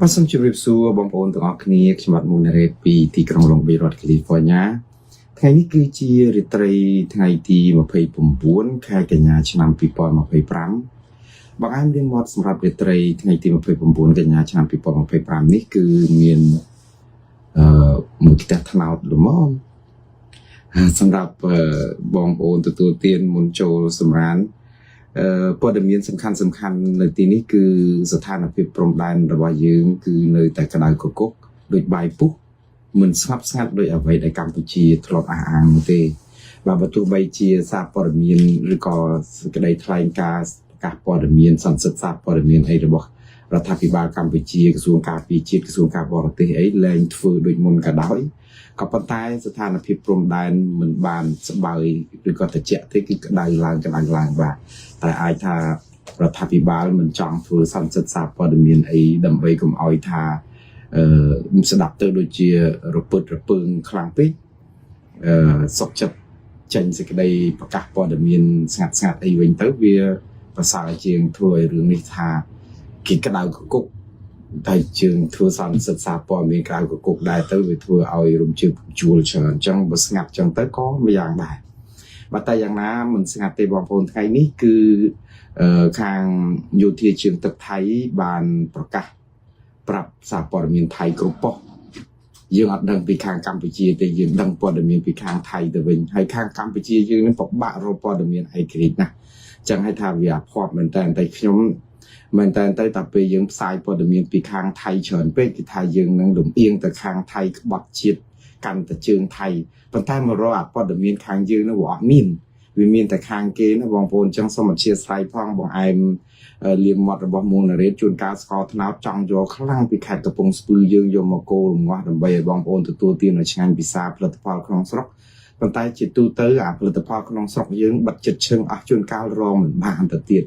បាទសូមជម្រាបសួរបងប្អូនទាំងអស់គ្នាខ្ញុំបាទមុនណារ៉េតពីទីក្រុងឡុងប៊ីរដ្ឋកាលីហ្វ័រញ៉ាថ្ងៃនេះគឺជារាត្រីថ្ងៃទី29ខែកញ្ញាឆ្នាំ2025បង្អែមលាងមាត់សម្រាប់រាត្រីថ្ងៃទី29កញ្ញាឆ្នាំ2025នេះគឺមានអឺមួយខ្ទះត្នោតល្មមសម្រាប់បងប្អូនទទួលទានមុនចូលសម្រាន ព័ត៌មានសំខាន់សំខាន់នៅទីនេះគឺស្ថានភាពព្រំដែនរបស់យើងគឺនៅតែក្តៅគគុកដូចបាយពុះមិនស្ងប់ស្ងាត់ដោយអ្វីដែលកម្ពុជាធ្លាប់អះអាងនោះទេបាទបើទោះបីជាសារព័ត៌មានឬក៏សេចក្តីថ្លែងការណ៍ប្រកាសព័ត៌មានសន្និសីទសារព័ត៌មានអីរបស់រដ្ឋាភិបាលកម្ពុជាក្រសួងការពារជាតិក្រសួងការបរទេសអីលែងធ្វើដូចមុនក៏ដោយក៏ប៉ុន្តែស្ថានភាពព្រំដែនមិនបានស្បើយឬក៏ត្រជាក់ទេគឺក្តៅឡើងក្តៅឡើងបាទ តែអាចថារដ្ឋាភិបាលមិនចង់ធ្វើសន្និសីទសារព័ត៌មានអីដើម្បីកុំឲ្យថាអឺស្ដាប់ទៅដូចជារពឹតរពើងខ្លាំងពេកអឺសុកចិត្តចេញសេចក្តីប្រកាសព័ត៌មានស្ងាត់ស្ងាត់អីវិញទៅវាប្រសើរជាងធ្វើឲ្យរឿងនេះថាគេក្តៅកគុកតែជាងធ្វើសន្និសីទសារព័ត៌មានក្រៅកគុកដែរទៅវាធ្វើឲ្យរំជើបជួលច្រើនអញ្ចឹងបើស្ងាត់អញ្ចឹងទៅក៏ម្យ៉ាងដែរ បាទតែយ៉ាងណាមិនស្ងាត់ទេបងប្អូនថ្ងៃនេះគឺខាងយោធាជើងទឹកថៃបានប្រកាសប្រាប់សារព័ត៌មានថៃគ្រប់ប៉ុស្តិ៍យើងអត់ដឹងពីខាងកម្ពុជាទេយើងដឹងព័ត៌មានពីខាងថៃទៅវិញហើយខាងកម្ពុជាយើងនឹងពិបាករកព័ត៌មានឯករាជ្យណាស់ចឹងហើយថាវាអភ័ព្វមែនតើតែខ្ញុំមែនតើទៅតែពេលយើងផ្សាយព័ត៌មានពីខាងថៃច្រើនពេកគេថាយើងនឹងលំអៀងទៅខាងថៃក្បត់ជាតិកាន់តែជើងថៃប៉ុន្តែមករកអាព័ត៌មានខាងយើងនោះវាអត់មានវាមានតែខាងគេណាបងប្អូនអញ្ចឹងសូមអធ្យាស្រ័យផងបងអែមលាងមាត់របស់មួងណារ៉េតជួនកាលស្ករត្នោតចង់យកខ្លាំងពីខេត្តកំពង់ស្ពឺយើងយកមកគោរងាស់ដើម្បីឲ្យបងប្អូនទទួលទានឲ្យឆ្ងាញ់ពិសាផលិតផលក្នុងស្រុកប៉ុន្តែជាទូទៅអាផលិតផលក្នុងស្រុកយើងបិទចិត្តឈឹងអស់ជួនកាលរងមិនបានទៅទៀត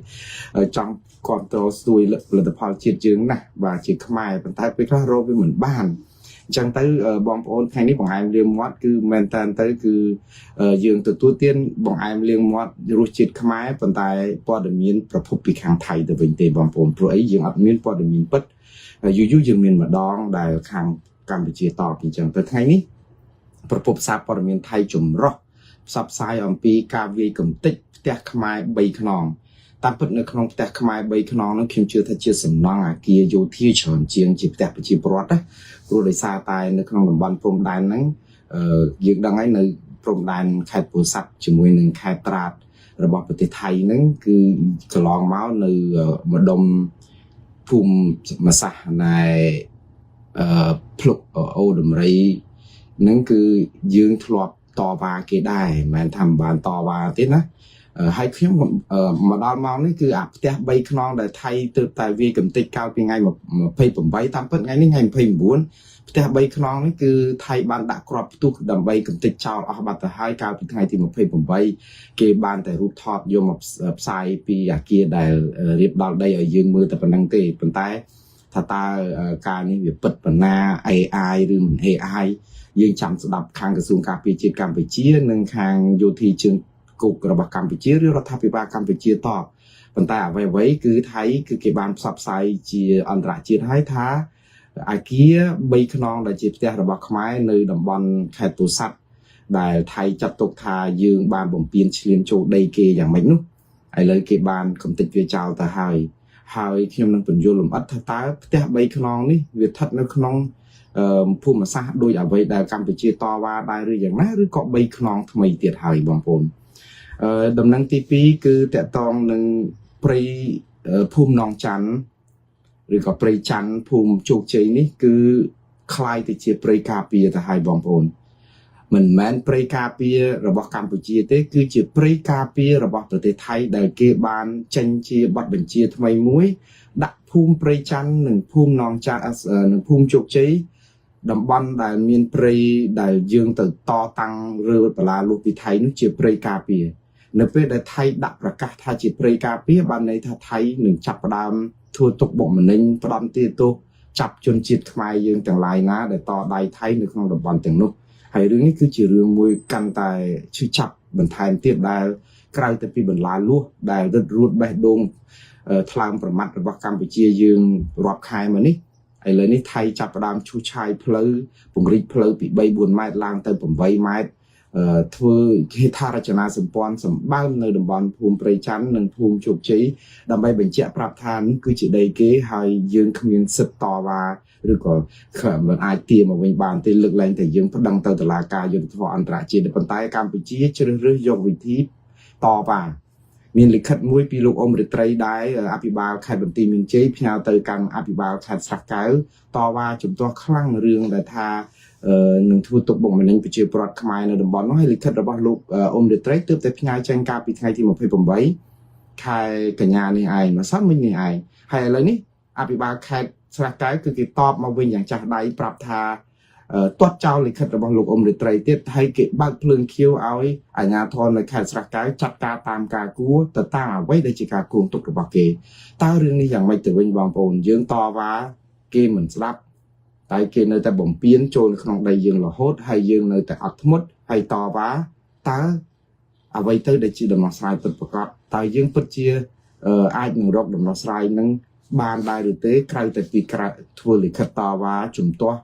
ចង់គ្រប់គ្រងស្ទួយផលិតផលជាតិយើងណាស់បាទជាខ្មែរប៉ុន្តែពេលខ្លះរកវាមិនបានអញ្ចឹងទៅបងប្អូនថ្ងៃនេះបង្អែមលាងមាត់គឺមែនតើទៅគឺយើងទទួលទានបង្អែមលាងមាត់រសជាតិខ្មែរប៉ុន្តែព័ត៌មានប្រភពពីខាងថៃទៅវិញទេបងប្អូនព្រោះអីយើងអត់មានព័ត៌មានពិតយូរយូរយើងមានម្ដងដែលខាងកម្ពុជាតបអញ្ចឹងទៅថ្ងៃនេះប្រភពសារព័ត៌មានថៃចម្រុះផ្សព្វផ្សាយអំពីការវាយកំទេចផ្ទះខ្មែរ3ខ្នងតាមពិតនៅក្នុងផ្ទះខ្មែរ3ខ្នងនោះខ្ញុំជឿថាជាសំណង់អាគារយោធាច្រើនជាងជាផ្ទះប្រជាពលរដ្ឋណាព្រោះដោយសារតែនៅក្នុងតំបន់ព្រំដែនហ្នឹងយើងដឹងហើយនៅព្រំដែនខេត្តពោធិ៍សាត់ជាមួយនឹងខេត្តត្រាតរបស់ប្រទេសថៃហ្នឹងគឺកន្លងមកនៅម្ដុំភូមិសាស្ត្រណែអឺភ្លុកអូដំរីហ្នឹងគឺយើងធ្លាប់តវ៉ាគេដែរមិនមែនថាមិនបានតវ៉ាទេណាហើយខ្ញុំមកដល់ម៉ោងនេះគឺអាផ្ទះ3ខ្នងដែលថៃទើបតែវាយកំទេចកាលពីថ្ងៃ28តាមពិតថ្ងៃនេះថ្ងៃ29ផ្ទះ3ខ្នងនេះគឺថៃបានដាក់គ្រាប់ផ្ទុះដើម្បីកំទេចចោលអស់បាត់ទៅហើយកាលពីថ្ងៃទី28គេបានតែរូបថតយកមកផ្សាយពីអាគារដែលរៀបដល់ដីឲ្យយើងមើលតែប៉ុណ្្នឹងទេប៉ុន្តែថាតើការនេះវាពិតប៉ុណ្ណា AI ឬមិន AI យើងចាំស្ដាប់ខាងក្រសួងការពារជាតិកម្ពុជានិងខាងយោធាជើងគោករបស់កម្ពុជាឬរដ្ឋាភិបាលកម្ពុជាតបប៉ុន្តែអ្វីអ្វីគឺថៃគឺគេបានផ្សព្វផ្សាយជាអន្តរជាតិហើយថាអាគារ3ខ្នងដែលជាផ្ទះរបស់ខ្មែរនៅតំបន់ខេត្តពោធិ៍សាត់ដែលថៃចាត់ទុកថាយើងបានបំពេញឈ្លានចូលដីគេយ៉ាងម៉េចនោះឥឡូវគេបានកំទេចវាចោលទៅហើយហើយខ្ញុំនឹងពន្យល់លម្អិតថាតើផ្ទះ3ខ្នងនេះវាស្ថិតនៅក្នុងភូមិសាស្ត្រដោយអ្វីដែលកម្ពុជាតវ៉ាដែរឬយ៉ាងណាឬក៏3ខ្នងថ្មីទៀតហើយបងប្អូនអឺដំណឹងទី2គឺតកតងនឹងព្រៃភូមិនងច័ន្ទឬក៏ព្រៃច័ន្ទភូមិជោគជ័យនេះគឺคล้ายទៅជាព្រៃការពារទៅហើយបងប្អូនមិនមែនព្រៃការពាររបស់កម្ពុជាទេគឺជាព្រៃការពាររបស់ប្រទេសថៃដែលគេបានចេញជាបទបញ្ជាថ្មីមួយដាក់ភូមិព្រៃច័ន្ទនិងភូមិនងច័ន្ទនិងភូមិជោគជ័យតំបន់ដែលមានព្រៃដែលយើងទៅតតាំងរើបលាលុះពីថៃនោះជាព្រៃការពារនៅពេលដែលថៃដាក់ប្រកាសថាជាព្រៃការពារបានន័យថាថៃនឹងចាប់ផ្ដើមធ្វើទុកបុកម្នេញផ្ដំទាទោសចាប់ជនជាតិខ្មែរយើងទាំងឡាយណាដែលតដៃថៃនៅក្នុងតំបន់ទាំងនោះហើយរឿងនេះគឺជារឿងមួយកាន់តែឈឺចាប់បន្ថែមទៀតដែលក្រៅទៅពីបន្លាលួសដែលរឹតរួតបេះដូងថ្លើមប្រមាត់របស់កម្ពុជាយើងរាប់ខែមកនេះ ឥឡូវនេះថៃចាប់ផ្ដើមឈូសឆាយផ្លូវពង្រីកផ្លូវពី3 4ម៉ែត្រឡើងទៅ8ម៉ែត្រធ្វើហេដ្ឋារចនាសម្ព័ន្ធសម្បើមនៅតំបន់ភូមិព្រៃច័ន្ទនិងភូមិជោគជ័យដើម្បីបញ្ជាក់ប្រាប់ថានេះគឺជាដីគេហើយយើងគ្មានសិទ្ធិតវ៉ាឬក៏មិនអាចទាមកវិញបានទេលើកលែងតែយើងប្តឹងទៅតុលាការយុត្តិធម៌អន្តរជាតិប៉ុន្តែកម្ពុជាជ្រើសរើសយកវិធីតវ៉ាមានលិខិតមួយពីលោកអ៊ុំរិត្រីដែរអភិបាលខេត្តបន្ទាយមានជ័យផ្ញើទៅកាន់អភិបាលខេត្តស្រះកែវតវ៉ាជំទាស់ខ្លាំងរឿងដែលថានឹងធ្វើទុកបុកម្នេញប្រជាពលរដ្ឋខ្មែរនៅតំបន់នោះហើយលិខិតរបស់លោកអ៊ុំរិត្រីទើបតែផ្ញើចេញកាលពីថ្ងៃទី28ខែកញ្ញានេះឯងម្សិលមិញនេះឯងហើយឥឡូវនេះអភិបាលខេត្តស្រះកែវគឺគេតបមកវិញយ៉ាងចាស់ដៃប្រាប់ថាទាត់ចោលលិខិតរបស់លោកអ៊ុំរិត្រីទៀតហើយគេបើកភ្លើងខៀវឲ្យអាជ្ញាធរនៅខេត្តស្រះកែវចាត់ការតាមការគួរទៅតាមអ្វីដែលជាការគួងទុករបស់គេតើរឿងនេះយ៉ាងម៉េចទៅវិញបងប្អូនយើងតវ៉ាគេមិនស្ដាប់តែគេនៅតែបំពេញចូលក្នុងដីយើងរហូតហើយយើងនៅតែអត់ធ្មត់ហើយតវ៉ាតើអ្វីទៅដែលជាដំណោះស្រាយពិតប្រាកដតើយើងពិតជាអាចនឹងរកដំណោះស្រាយនឹងបានដែរឬទេក្រៅតែពីក្រៅធ្វើលិខិតតវ៉ាជំទាស់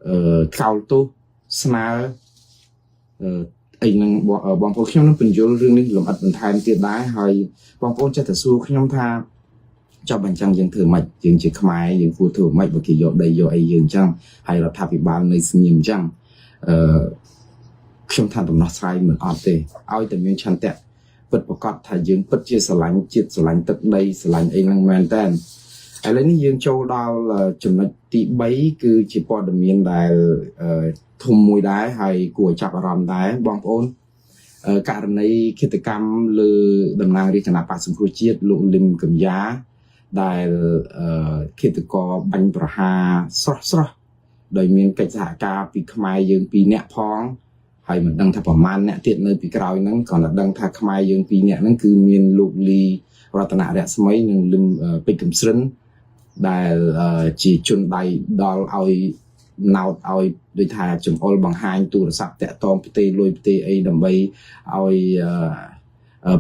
អឺកោលទោសស្នើអឺអីនឹងបងប្អូនខ្ញុំនឹងបញ្យល់រឿងនេះលម្អិតបន្ថែមទៀតដែរហើយបងប្អូនចេះតែសួរខ្ញុំថាចប់អញ្ចឹងយើងធ្វើម៉េចយើងជាខ្មែរយើងគួរធ្វើម៉េចបើគេយកដីយកអីយើងអញ្ចឹងហើយរដ្ឋាភិបាលនៅស្ងៀមអញ្ចឹងអឺខ្ញុំថាដំណោះស្រាយមិនអត់ទេឲ្យតែមានឆន្ទៈពិតប្រាកដថាយើងពិតជាស្រឡាញ់ជាតិស្រឡាញ់ទឹកដីស្រឡាញ់អីហ្នឹងមែនតើឥឡូវនេះយើងចូលដល់ចំណុចទី3គឺជាព័ត៌មានដែលធំមួយដែរហើយគួរឲ្យចាប់អារម្មណ៍ដែរបងប្អូនករណីឃាតកម្មលើតំណាងរាជគណបក្សសង្គ្រោះជាតិលោកលឹមកំយ៉ាដែលឃាតករបាញ់ប្រហារស្រស់ស្រស់ដោយមានកិច្ចសហការពីខ្មែរយើងពីរនាក់ផងហើយមិនដឹងថាប្រមាណអ្នកទៀតនៅពីក្រោយហ្នឹងគ្រាន់តែដឹងថាខ្មែរយើងពីរនាក់ហ្នឹងគឺមានលោកលីរតនរស្មីនិងលឹមពេជ្រកំស្រិនដែលជាជនដៃដល់ឲ្យណោតឲ្យដូចថាចំអុលបង្ហាញទូរស័ព្ទតាក់តងផ្ទេលុយផ្ទេអីដើម្បីឲ្យ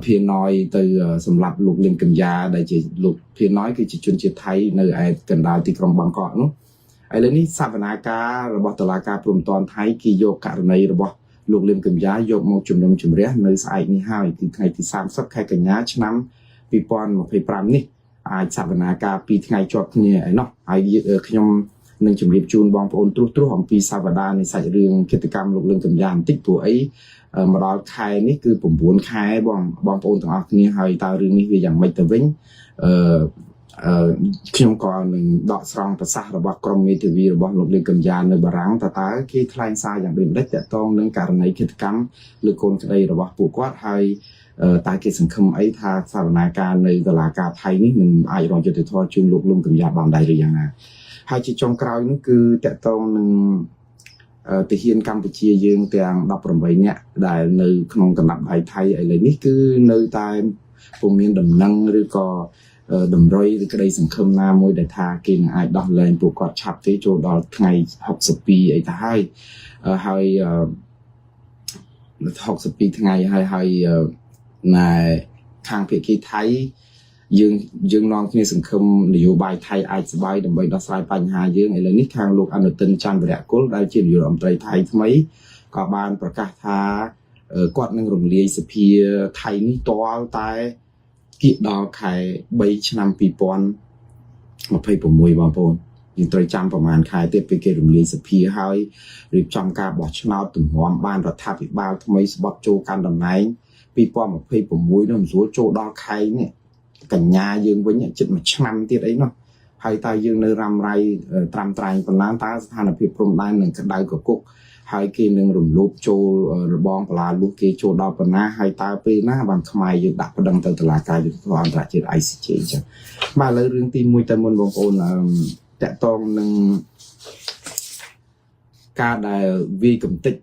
ភៀណយទៅសម្រាប់លោកលឹមកំយ៉ាដែលជាលោកភៀណយគឺជាជនជាតិថៃនៅឯកណ្ដាលទីក្រុងបាងកកនោះឥឡូវនេះសវនាការរបស់តុលាការព្រំប្រទានថៃគេយកករណីរបស់លោកលឹមកំយ៉ាយកមកជំនុំជម្រះនៅស្អែកនេះហើយគឺថ្ងៃទី30ខែកញ្ញាឆ្នាំ2025នេះអាចសវនាការ2ថ្ងៃជាប់គ្នាឯណោះហើយខ្ញុំនឹងជម្រាបជូនបងប្អូនត្រួសត្រាសអំពីសវតានៃសាច់រឿងគិតកម្មលោកលឹងកំយ៉ាបន្តិចព្រោះអីមកដល់ខែនេះគឺ9ខែបងបងប្អូនទាំងអស់គ្នាហើយតើរឿងនេះវាយ៉ាងម៉េចទៅវិញអឺអឺខ្ញុំក៏នឹងដកស្រង់ប្រសាសន៍របស់ក្រុមមេធាវីរបស់លោកលឹងកំយ៉ានៅបារាំងតើតើគេថ្លែងសារយ៉ាងដូចម្តេចតកតងនឹងករណីឃាតកម្មលើកូនក្តីរបស់ពួកគាត់ហើយតើគេសង្ឃឹមអីថាសវនាការនៅតុលាការថៃនេះនឹងអាចរកយុត្តិធម៌ជូនលោកលឹងកំយ៉ាបានដែរឬយ៉ាងណាហើយជាចុងក្រោយនោះគឺតកតងនឹងទាហានកម្ពុជាយើងទាំង18នាក់ដែលនៅក្នុងកណ្ដាប់ដៃថៃឥឡូវនេះគឺនៅតែពុំមានដំណឹងឬក៏តម្រុយឬក្តីសង្ឃឹមណាមួយដែលថាគេនឹងអាចដោះលែងពួកគាត់ឆាប់ទេចូលដល់ថ្ងៃ62អីទៅហើយហើយ62ថ្ងៃហើយហើយណែខាងភាគីថៃយើងយើងនាំគ្នាសង្ឃឹមនយោបាយថៃអាចស្បាយដើម្បីដោះស្រាយបញ្ហាយើងឥឡូវនេះខាងលោកអនុទិនច័ន្ទវរៈគុលដែលជានាយករដ្ឋមន្ត្រីថៃថ្មីក៏បានប្រកាសថាគាត់នឹងរំលាយសភាថៃនេះទាល់តែគៀកដល់ខែ3ឆ្នាំ2026បងប្អូនយើងត្រូវចាំប្រហែលខែទៀតពេលគេរំលាយសភាហើយរៀបចំការបោះឆ្នោតទម្រាំបានរដ្ឋាភិបាលថ្មីស្បត់ចូលកាន់តំណែង2026នោះមិនស្រួលចូលដល់ខែនេះកញ្ញាយើងវិញជិតមួយឆ្នាំទៀតអីនោះហើយតើយើងនៅរ៉ាំរ៉ៃត្រាំត្រែងប៉ុណ្ណាតើស្ថានភាពព្រំដែននឹងក្តៅកគុកហើយគេនឹងរំលោភចូលរបងបលាលុះគេចូលដល់ប៉ុណ្ណាហើយតើពេលណាបានខ្មែរយើងដាក់ប្តឹងទៅតុលាការយុត្តិធម៌អន្តរជាតិ ICJ អញ្ចឹងបាទឥឡូវរឿងទី1ទៅមុនបងប្អូនតកតងនឹងការដែលវាយកំទេច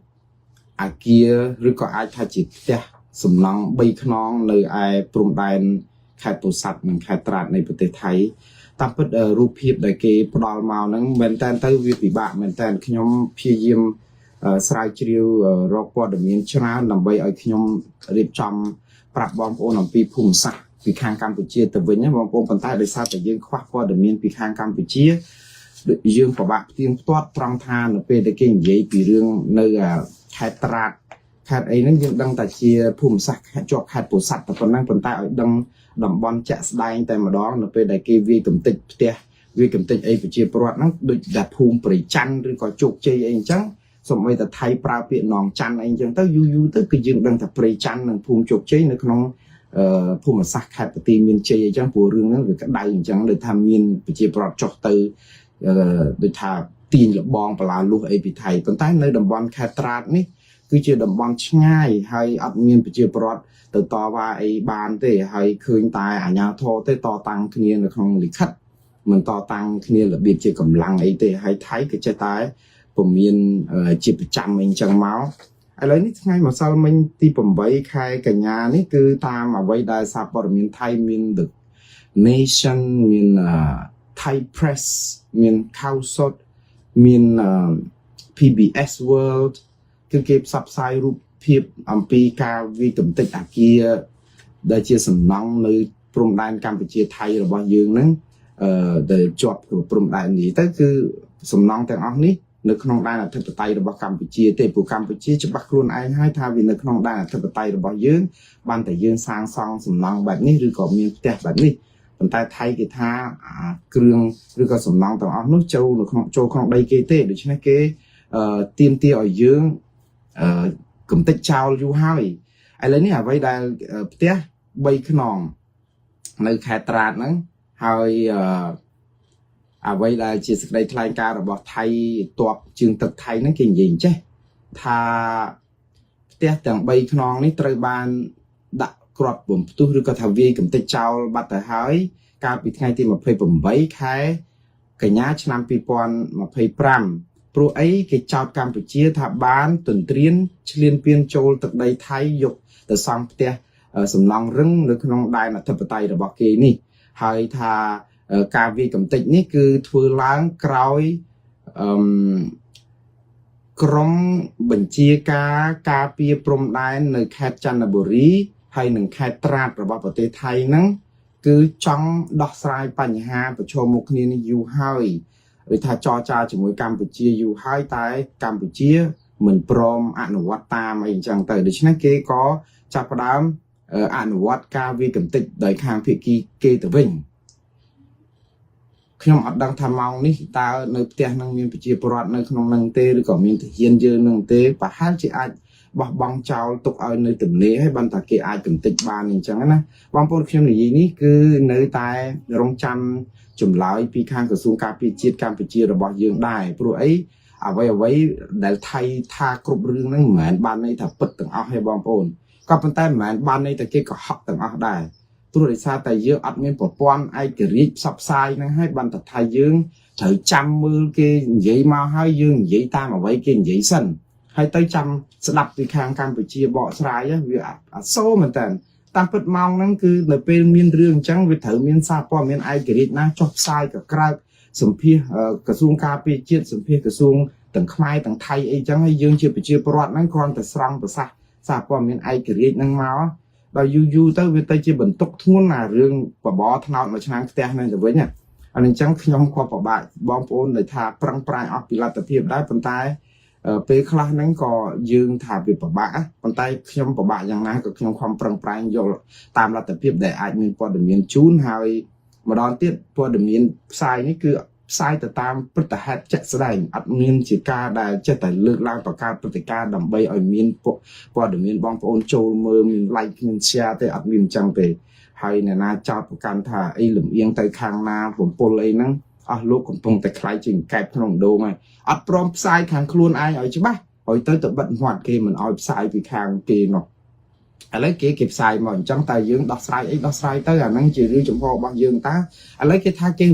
អាគារឬក៏អាចថាជាផ្ទះសំណង់3ខ្នងនៅឯព្រំដែនខេត្តពោធិ៍សាត់និងខេត្តត្រាតនៃប្រទេសថៃតាមពិតរូបភាពដែលគេផ្ដល់មកហ្នឹងមែនតើទៅវាពិបាកមែនតើខ្ញុំព្យាយាមស្រាវជ្រាវរកព័ត៌មានច្រើនដើម្បីឲ្យខ្ញុំរៀបចំប្រាប់បងប្អូនអំពីភូមិសាស្ត្រពីខាងកម្ពុជាទៅវិញណាបងប្អូនប៉ុន្តែដោយសារតែយើងខ្វះព័ត៌មានពីខាងកម្ពុជា យើងពិបាកផ្ទៀងផ្ទាត់ត្រង់ថានៅពេលដែលគេនិយាយពីរឿងនៅខេត្តត្រាតខេត្តអីហ្នឹងយើងដឹងតែជាភូមិសាស្ត្រជាប់ខេត្តពោធិ៍សាត់តែប៉ុណ្ណឹងប៉ុន្តែឲ្យដឹងតំបន់ជាក់ស្ដែងតែម្ដងនៅពេលដែលគេវាយកំទេចផ្ទះវាយកំទេចអីប្រជាពលរដ្ឋហ្នឹងដូចតែភូមិព្រៃច័ន្ទឬក៏ជោគជ័យអីអញ្ចឹងសូម្បីតែថៃប្រើពាក្យនងច័ន្ទអីអញ្ចឹងទៅយូរយូរទៅគឺយើងដឹងថាព្រៃច័ន្ទនិងភូមិជោគជ័យនៅក្នុងភូមិសាស្ត្រខេត្តបន្ទាយមានជ័យអញ្ចឹងព្រោះរឿងហ្នឹងវាក្តៅអញ្ចឹងដូចថាមានប្រជាពលរដ្ឋចុះទៅដូចថាទាញលបងបលាលុះអីពីថៃប៉ុន្តែនៅតំបន់ខេត្តត្រាតនេះគឺជាតំបន់ឆ្ងាយហើយអត់មានប្រជាពលរដ្ឋទៅតវ៉ាអីបានទេហើយឃើញតែអាជ្ញាធរទេតតាំងគ្នានៅក្នុងលិខិតមិនតតាំងគ្នារបៀបជាកម្លាំងអីទេហើយថៃក៏ចេះតែពមៀនជាប្រចាំអីចឹងមកឥឡូវនេះថ្ងៃម្សិលមិញទី8ខែកញ្ញានេះគឺតាមអ្វីដែលសារព័ត៌មានថៃមាន The Nation មាន Thai Press មាន Khaosod មាន PBS World គឺគេផ្សព្វផ្សាយរូបភាពអំពីការវាយកំទេចអាគារដែលជាសំណង់នៅព្រំដែនកម្ពុជាថៃរបស់យើងហ្នឹងអឺដែលជាប់ព្រំដែននេះទៅគឺសំណង់ទាំងអស់នេះនៅក្នុងដែនអធិបតេយ្យរបស់កម្ពុជាទេព្រោះកម្ពុជាច្បាស់ខ្លួនឯងហើយថាវានៅក្នុងដែនអធិបតេយ្យរបស់យើងបានតែយើងសាងសង់សំណង់បែបនេះឬក៏មានផ្ទះបែបនេះប៉ុន្តែថៃគេថាអាគ្រឿងឬក៏សំណង់ទាំងអស់នោះចូលនៅក្នុងចូលក្នុងដីគេទេដូច្នេះគេអឺទាមទារឲ្យយើងអឺកំទេចចោលយូរហើយឥឡូវនេះអ្វីដែលផ្ទះ3ខ្នងនៅខេត្តត្រាតហ្នឹងហើយអឺអ្វីដែលជាសេចក្តីថ្លែងការណ៍របស់ថៃតបជើងទឹកថៃហ្នឹងគេនិយាយអញ្ចេះថាផ្ទះទាំង3ខ្នងនេះត្រូវបានដាក់គ្រាប់បំផ្ទុះឬក៏ថាវាយកំទេចចោលបាត់ទៅហើយកាលពីថ្ងៃទី28ខែកញ្ញាឆ្នាំ2025ព្រោះអីគេចោទកម្ពុជាថាបានទន្ទ្រានឈ្លានពានចូលទឹកដីថៃយកទៅសង់ផ្ទះសំណង់រឹងនៅក្នុងដែនអធិបតេយ្យរបស់គេនេះហើយថាការវាយកំទេចនេះគឺធ្វើឡើងក្រោយអឺក្រមបញ្ជាការការពារព្រំដែននៅខេត្តចន្ទបុរីហើយនិងខេត្តត្រាតរបស់ប្រទេសថៃហ្នឹងគឺចង់ដោះស្រាយបញ្ហាប្រឈមមុខគ្នានេះយូរហើយឬថាចរចាជាមួយកម្ពុជាយូរហើយតែកម្ពុជាមិនព្រមអនុវត្តតាមអីអញ្ចឹងទៅដូច្នេះគេក៏ចាប់ផ្ដើមអនុវត្តការវាយកំទេចដោយខាងភាគីគេទៅវិញខ្ញុំអត់ដឹងថាម៉ោងនេះតើនៅផ្ទះនឹងមានប្រជាពលរដ្ឋនៅក្នុងនឹងទេឬក៏មានទាហានយើងនឹងទេប្រហែលជាអាចបោះបង់ចោលទុកឲ្យនៅទំនេរហើយបានថាគេអាចកំទេចបានអញ្ចឹងណាបងប្អូនខ្ញុំនិយាយនេះគឺនៅតែរងចាំចម្លើយពីខាងក្រសួងការពារជាតិកម្ពុជារបស់យើងដែរព្រោះអីអ្វីអ្វីដែលថៃថាគ្រប់រឿងហ្នឹងមិនមែនបានន័យថាពិតទាំងអស់ទេបងប្អូនក៏ប៉ុន្តែមិនមែនបានន័យថាគេកុហកទាំងអស់ដែរព្រោះដោយសារតែយើងអត់មានប្រព័ន្ធឯករាជ្យផ្សព្វផ្សាយហ្នឹងហើយបានតែថាយើងត្រូវចាំមើលគេនិយាយមកហើយយើងនិយាយតាមអ្វីគេនិយាយសិនហើយទៅចាំស្ដាប់ពីខាងកម្ពុជាបកស្រាយវាអត់សូមែនតើតាមពិតម៉ោងហ្នឹងគឺនៅពេលមានរឿងអញ្ចឹងវាត្រូវមានសារព័ត៌មានឯករាជ្យណាចុះផ្សាយក៏ក្រើកសម្ភាសក្រសួងការពារជាតិសម្ភាសក្រសួងទាំងខ្មែរទាំងថៃអីចឹងហើយយើងជាប្រជាពលរដ្ឋហ្នឹងគ្រាន់តែស្រង់ប្រសាសន៍សារព័ត៌មានឯករាជ្យហ្នឹងមកដល់យូរយូរទៅវាទៅជាបន្ទុកធ្ងន់អារឿងបបរថ្នោតមួយឆ្នាំងផ្ទះហ្នឹងទៅវិញអានេះអញ្ចឹងខ្ញុំក៏ពិបាកបងប្អូនដែលថាប្រឹងប្រែងអស់ពីលទ្ធភាពដែរប៉ុន្តែពេលខ្លះហ្នឹងក៏យើងថាវាពិបាកប៉ុន្តែខ្ញុំពិបាកយ៉ាងណាក៏ខ្ញុំខំប្រឹងប្រែងយកតាមលទ្ធភាពដែលអាចមានព័ត៌មានជូនហើយម្ដងទៀតព័ត៌មានផ្សាយនេះគឺផ្សាយទៅតាមព្រឹត្តិហេតុជាក់ស្ដែងអត់មានជាការដែលចេះតែលើកឡើងបង្កើតព្រឹត្តិការណ៍ដើម្បីឲ្យមានព័ត៌មានបងប្អូនចូលមើលមាន like មាន share ទេអត់មានអញ្ចឹងទេហើយអ្នកណាចោទប្រកាន់ថាអីលំអៀងទៅខាងណាបំពុលអីហ្នឹងអស់លោកកំពុងតែខ្លាយជាកែបក្នុងដងហើយអត់ព្រមផ្សាយខាងខ្លួនឯងឲ្យច្បាស់ហើយទៅទៅបិទមាត់គេមិនឲ្យផ្សាយពីខាងគេនោះឥឡូវគេគេផ្សាយមកអញ្ចឹងតែយើងដោះស្រាយអីដោះស្រាយទៅអាហ្នឹងជារឿងចំហរបស់យើងតើឥឡូវគេថាគេ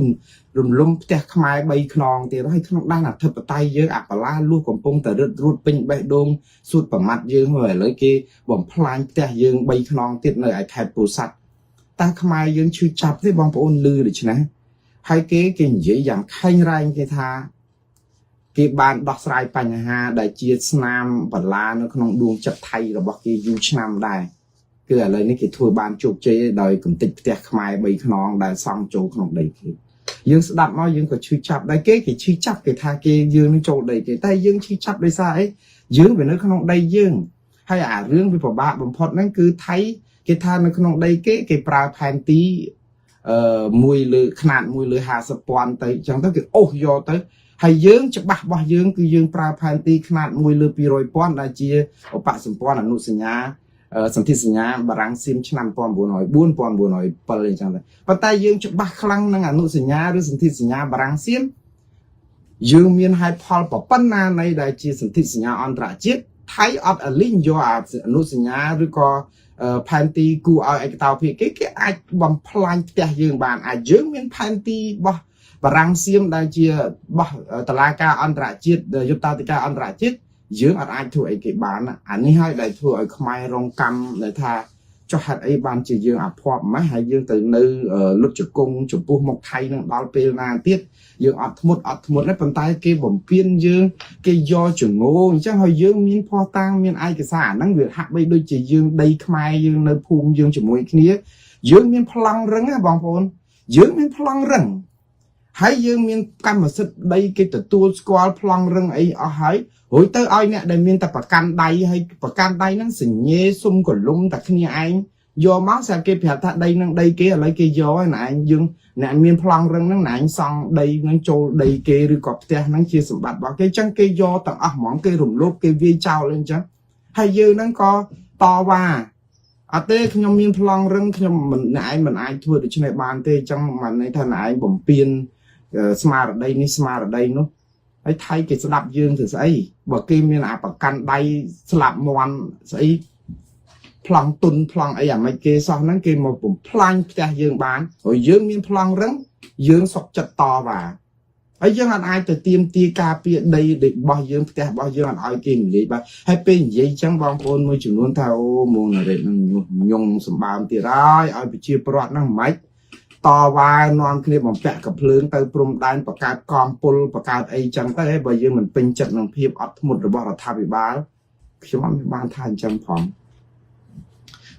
រំលំផ្ទះខ្មែរ3ខ្នងទៀតហើយក្នុងដែនអធិបតេយ្យយើងអាបលាលួសកំពុងតែរឹតរូតពេញបេះដូងសួតប្រមាត់យើងហើយឥឡូវគេបំផ្លាញផ្ទះយើង3ខ្នងទៀតនៅឯខេត្តពោធិ៍សាត់តើខ្មែរយើងឈឺចាប់ទេបងប្អូនលឺដូច្នេះហើយគេគេនិយាយយ៉ាងខែងរែងគេថាគេបានដោះស្រាយបញ្ហាដែលជាស្នាមបន្លានៅក្នុងដួងចិត្តថៃរបស់គេយូរឆ្នាំដែរគឺឥឡូវនេះគេធ្វើបានជោគជ័យដោយកំទេចផ្ទះខ្មែរ3ខ្នងដែលសង់ចូលក្នុងដីគេ យើងស្ដាប់មកយើងក៏ឈឺចាប់ដែរគេគេឈឺចាប់គេថាគេយើងនឹងចូលដីគេតែយើងឈឺចាប់ដោយសារអីយើងវានៅក្នុងដីយើងហើយអារឿងវាពិបាកបំផុតហ្នឹងគឺថៃគេថានៅក្នុងដីគេគេប្រើផែនទីអឺមួយលើຂະຫນាតមួយលើ50ពាន់ទៅអញ្ចឹងទៅគេអូសយកទៅហើយយើងច្បាស់របស់យើងគឺយើងប្រើផែនទីຂະຫນាត1លើ200ពាន់ដែលជាឧបសម្ព័ន្ធអនុសញ្ញាសន្ធិសញ្ញាបារាំងសៀមឆ្នាំ1904 1907អញ្ចឹងទៅប៉ុន្តែយើងច្បាស់ខ្លាំងនឹងអនុសញ្ញាឬសន្ធិសញ្ញាបារាំងសៀមយើងមានហេតុផលប៉ុណ្ណានៃដែលជាសន្ធិសញ្ញាអន្តរជាតិថៃអត់អលីងយកអាអនុសញ្ញាឬក៏ផែនទីគួរឲ្យឯកតោភាគីគេអាចបំផ្លាញផ្ទះយើងបានអាចយើងមានផែនទីរបស់បារាំងសៀមដែលជារបស់តឡាការអន្តរជាតិយុត្តាធិការអន្តរជាតិយើងអត់អាចធ្វើអីគេបានអានេះហើយដែលធ្វើឲ្យខ្មែររងកម្មដែលថាចុះហេតុអីបានជាយើងអាភ័ព្វម៉េះហើយយើងទៅនៅលុតជង្គង់ចំពោះមុខថៃនឹងដល់ពេលណាទៀតយើងអត់ធ្មត់អត់ធ្មត់ទេប៉ុន្តែគេបំពេញយើងគេយកចងោអញ្ចឹងហើយយើងមានភស្តុតាងមានឯកសារអាហ្នឹងវាហាក់បីដូចជាយើងដីខ្មែរយើងនៅភូមិយើងជាមួយគ្នាយើងមានប្លង់រឹងណាបងប្អូនយើងមានប្លង់រឹងហើយយើងមានកម្មសិទ្ធិដីគេទទួលស្គាល់ប្លង់រឹងអីអស់ហើយរួចទៅឲ្យអ្នកដែលមានតែប្រកាន់ដៃហើយប្រកាន់ដៃហ្នឹងសញ្ញេសុំកលុំតែគ្នាឯងយកមកស្រាប់គេប្រាប់ថាដីហ្នឹងដីគេឥឡូវគេយកហើយណែឯងយើងអ្នកមានប្លង់រឹងហ្នឹងណែឯងសង់ដីហ្នឹងចូលដីគេឬក៏ផ្ទះហ្នឹងជាសម្បត្តិរបស់គេអញ្ចឹងគេយកទាំងអស់ហ្មងគេរំលោភគេវាយចោលអីអញ្ចឹងហើយយើងហ្នឹងក៏តវ៉ាអត់ទេខ្ញុំមានប្លង់រឹងខ្ញុំមិនអ្នកឯងមិនអាចធ្វើដូច្នេះបានទេអញ្ចឹងមិនន័យថាអ្នកឯងបំពេញស្មារតីនេះស្មារតីនោះហើយថៃគេស្ដាប់យើងទៅស្អីបើគេមានអាប្រកាន់ដៃស្លាប់មន់ស្អីប្លង់ទុនប្លង់អីអាមិនគេសោះហ្នឹងគេមកបំផ្លាញផ្ទះយើងបានហើយយើងមានប្លង់រឹងយើងសុកចិត្តតវ៉ាហើយយើងអត់អាចទៅទៀមទាការពារដីរបស់យើងផ្ទះរបស់យើងអត់ឲ្យគេនិយាយបាទហើយពេលនិយាយចឹងបងប្អូនមួយចំនួនថាអូមួងណារ៉េតនឹងញុះញង់សម្បើមទៀតហើយឲ្យប្រជាពលរដ្ឋហ្នឹងមិនតវ៉ានាំគ្នាបំពាក់កភ្លើងទៅព្រំដែនបង្កើតកងពលបង្កើតអីចឹងទៅហើយបើយើងមិនពេញចិត្តនឹងភាពអត់ធ្មត់របស់រដ្ឋាភិបាលខ្ញុំអត់មានបានថាអញ្ចឹងផង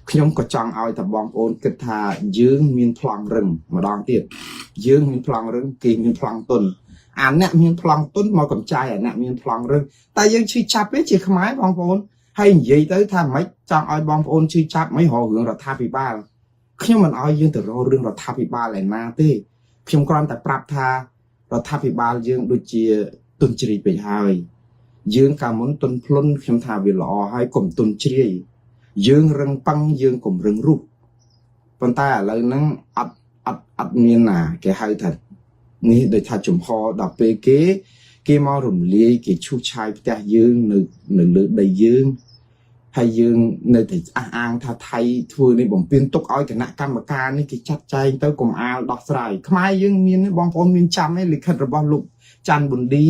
ខ្ញុំក៏ចង់ឲ្យតែបងប្អូនគិតថាយើងមានប្លង់រឹងម្ដងទៀតយើងមានប្លង់រឹងគេមានប្លង់ទុនអាអ្នកមានប្លង់ទុនមកកំចាយអាអ្នកមានប្លង់រឹងតែយើងឈឺចាប់ទេជាខ្មែរបងប្អូនហើយនិយាយទៅថាម៉េចចង់ឲ្យបងប្អូនឈឺចាប់មិនរករឿងរដ្ឋាភិបាលខ្ញុំមិនឲ្យយើងទៅរករឿងរដ្ឋាភិបាលឯណាទេខ្ញុំគ្រាន់តែប្រាប់ថារដ្ឋាភិបាលយើងដូចជាទុនជ្រាយពេកហើយយើងកាលមុនទុនភ្លុនខ្ញុំថាវាល្អហើយកុំទុនជ្រាយយើងរឹងប៉ឹងយើងកុំរឹងរូសប៉ុន្តែឥឡូវហ្នឹងអត់អត់អត់មានណាគេហៅថានេះដូចថាចំហដល់ពេលគេគេមករំលាយគេឈូសឆាយផ្ទះយើងនៅនៅលើដីយើងហើយយើងនៅតែអះអាងថាថៃធ្វើនេះបំពេញទុកឲ្យគណៈកម្មការនេះគេចាត់ចែងទៅកុំអាលដោះស្រាយខ្មែរយើងមានបងប្អូនមានចាំឯលិខិតរបស់លោកច័ន្ទប៊ុនឌី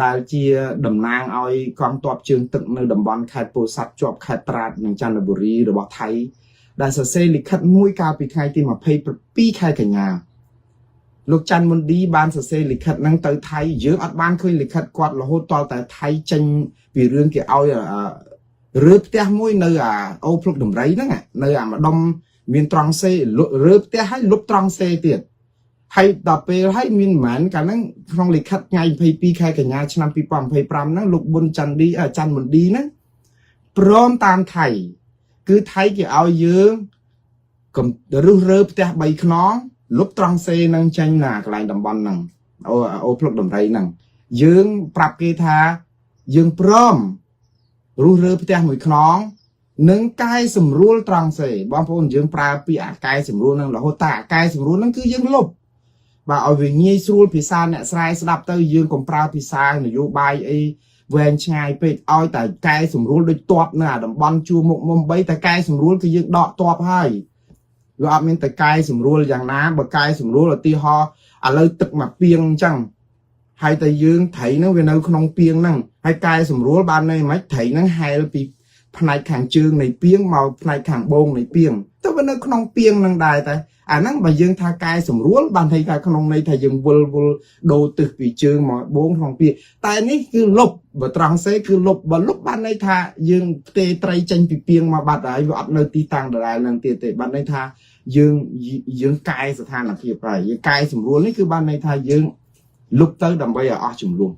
ដែលជាតំណាងឲ្យកងទ័ពជើងទឹកនៅតំបន់ខេត្តពោធិ៍សាត់ជាប់ខេត្តត្រាតនិងចន្ទបុរីរបស់ថៃដែលសរសេរលិខិតមួយកាលពីថ្ងៃទី22ខែកញ្ញាលោកច័ន្ទមុនឌីបានសរសេរលិខិតហ្នឹងទៅថៃយើងអត់បានឃើញលិខិតគាត់រហូតតតែថៃចេញពីរឿងគេឲ្យរើផ្ទះមួយនៅអាអូភ្លុកដំរីហ្នឹងនៅអាម្ដុំមានត្រង់សេរើផ្ទះហើយលុបត្រង់សេទៀតហើយដល់ពេលហើយមានប្រហែលកាលហ្នឹងក្នុងលិខិតថ្ងៃ22ខែកញ្ញាឆ្នាំ2025ហ្នឹងលោកប៊ុនច័ន្ទឌីច័ន្ទមុនឌីហ្នឹងព្រមតាមថៃគឺថៃគេឲ្យយើងកំរុះរើផ្ទះ3ខ្នងលុបត្រង់សេនឹងចេញណាកន្លែងតំបន់ហ្នឹងអូអូភ្លុកដំរីហ្នឹងយើងប្រាប់គេថាយើងព្រមរុះរើផ្ទះមួយខ្នងនិងកែសម្រួលត្រង់សេបងប្អូនយើងប្រើពាក្យអាកែសម្រួលនឹងរហូតតែអាកែសម្រួលនឹងគឺយើងលុបបាទឲ្យវាងាយស្រួលភាសាអ្នកស្រែស្ដាប់ទៅយើងកុំប្រើភាសានយោបាយអីវែងឆ្ងាយពេកឲ្យតែកែសម្រួលដូចតបនៅអាតំបន់ជួរមុខមុំ3តែកែសម្រួលគឺយើងដកតបហើយវាអត់មានតែកែសម្រួលយ៉ាងណាបើកែសម្រួលឧទាហរណ៍ឥឡូវទឹកមកពីងអញ្ចឹងហើយតែយើងត្រីហ្នឹងវានៅក្នុងពីងហ្នឹងហើយកែសម្រួលបានន័យម៉េចត្រីហ្នឹងហែលពីផ្នែកខាងជើងនៃពីងមកផ្នែកខាងបូងនៃពីងទៅវានៅក្នុងពីងហ្នឹងដែរតែ អាហ្នឹងបើយើងថាកែសម្រួលបានន័យថាក្នុងន័យថាយើងវិលវិលដូរទិសពីជើងមកបូងក្នុងពាក្យតែនេះគឺលុបបើត្រង់សេគឺលុបបើលុបបានន័យថាយើងផ្ទេត្រីចេញពីពីងមកបាត់ហើយវាអត់នៅទីតាំងដដែលនឹងទៀតទេបានន័យថាយើងយើងកែស្ថានភាពហើយយើងកែសម្រួលនេះគឺបានន័យថាយើងលុបទៅដើម្បីឲ្យអស់ចំនួន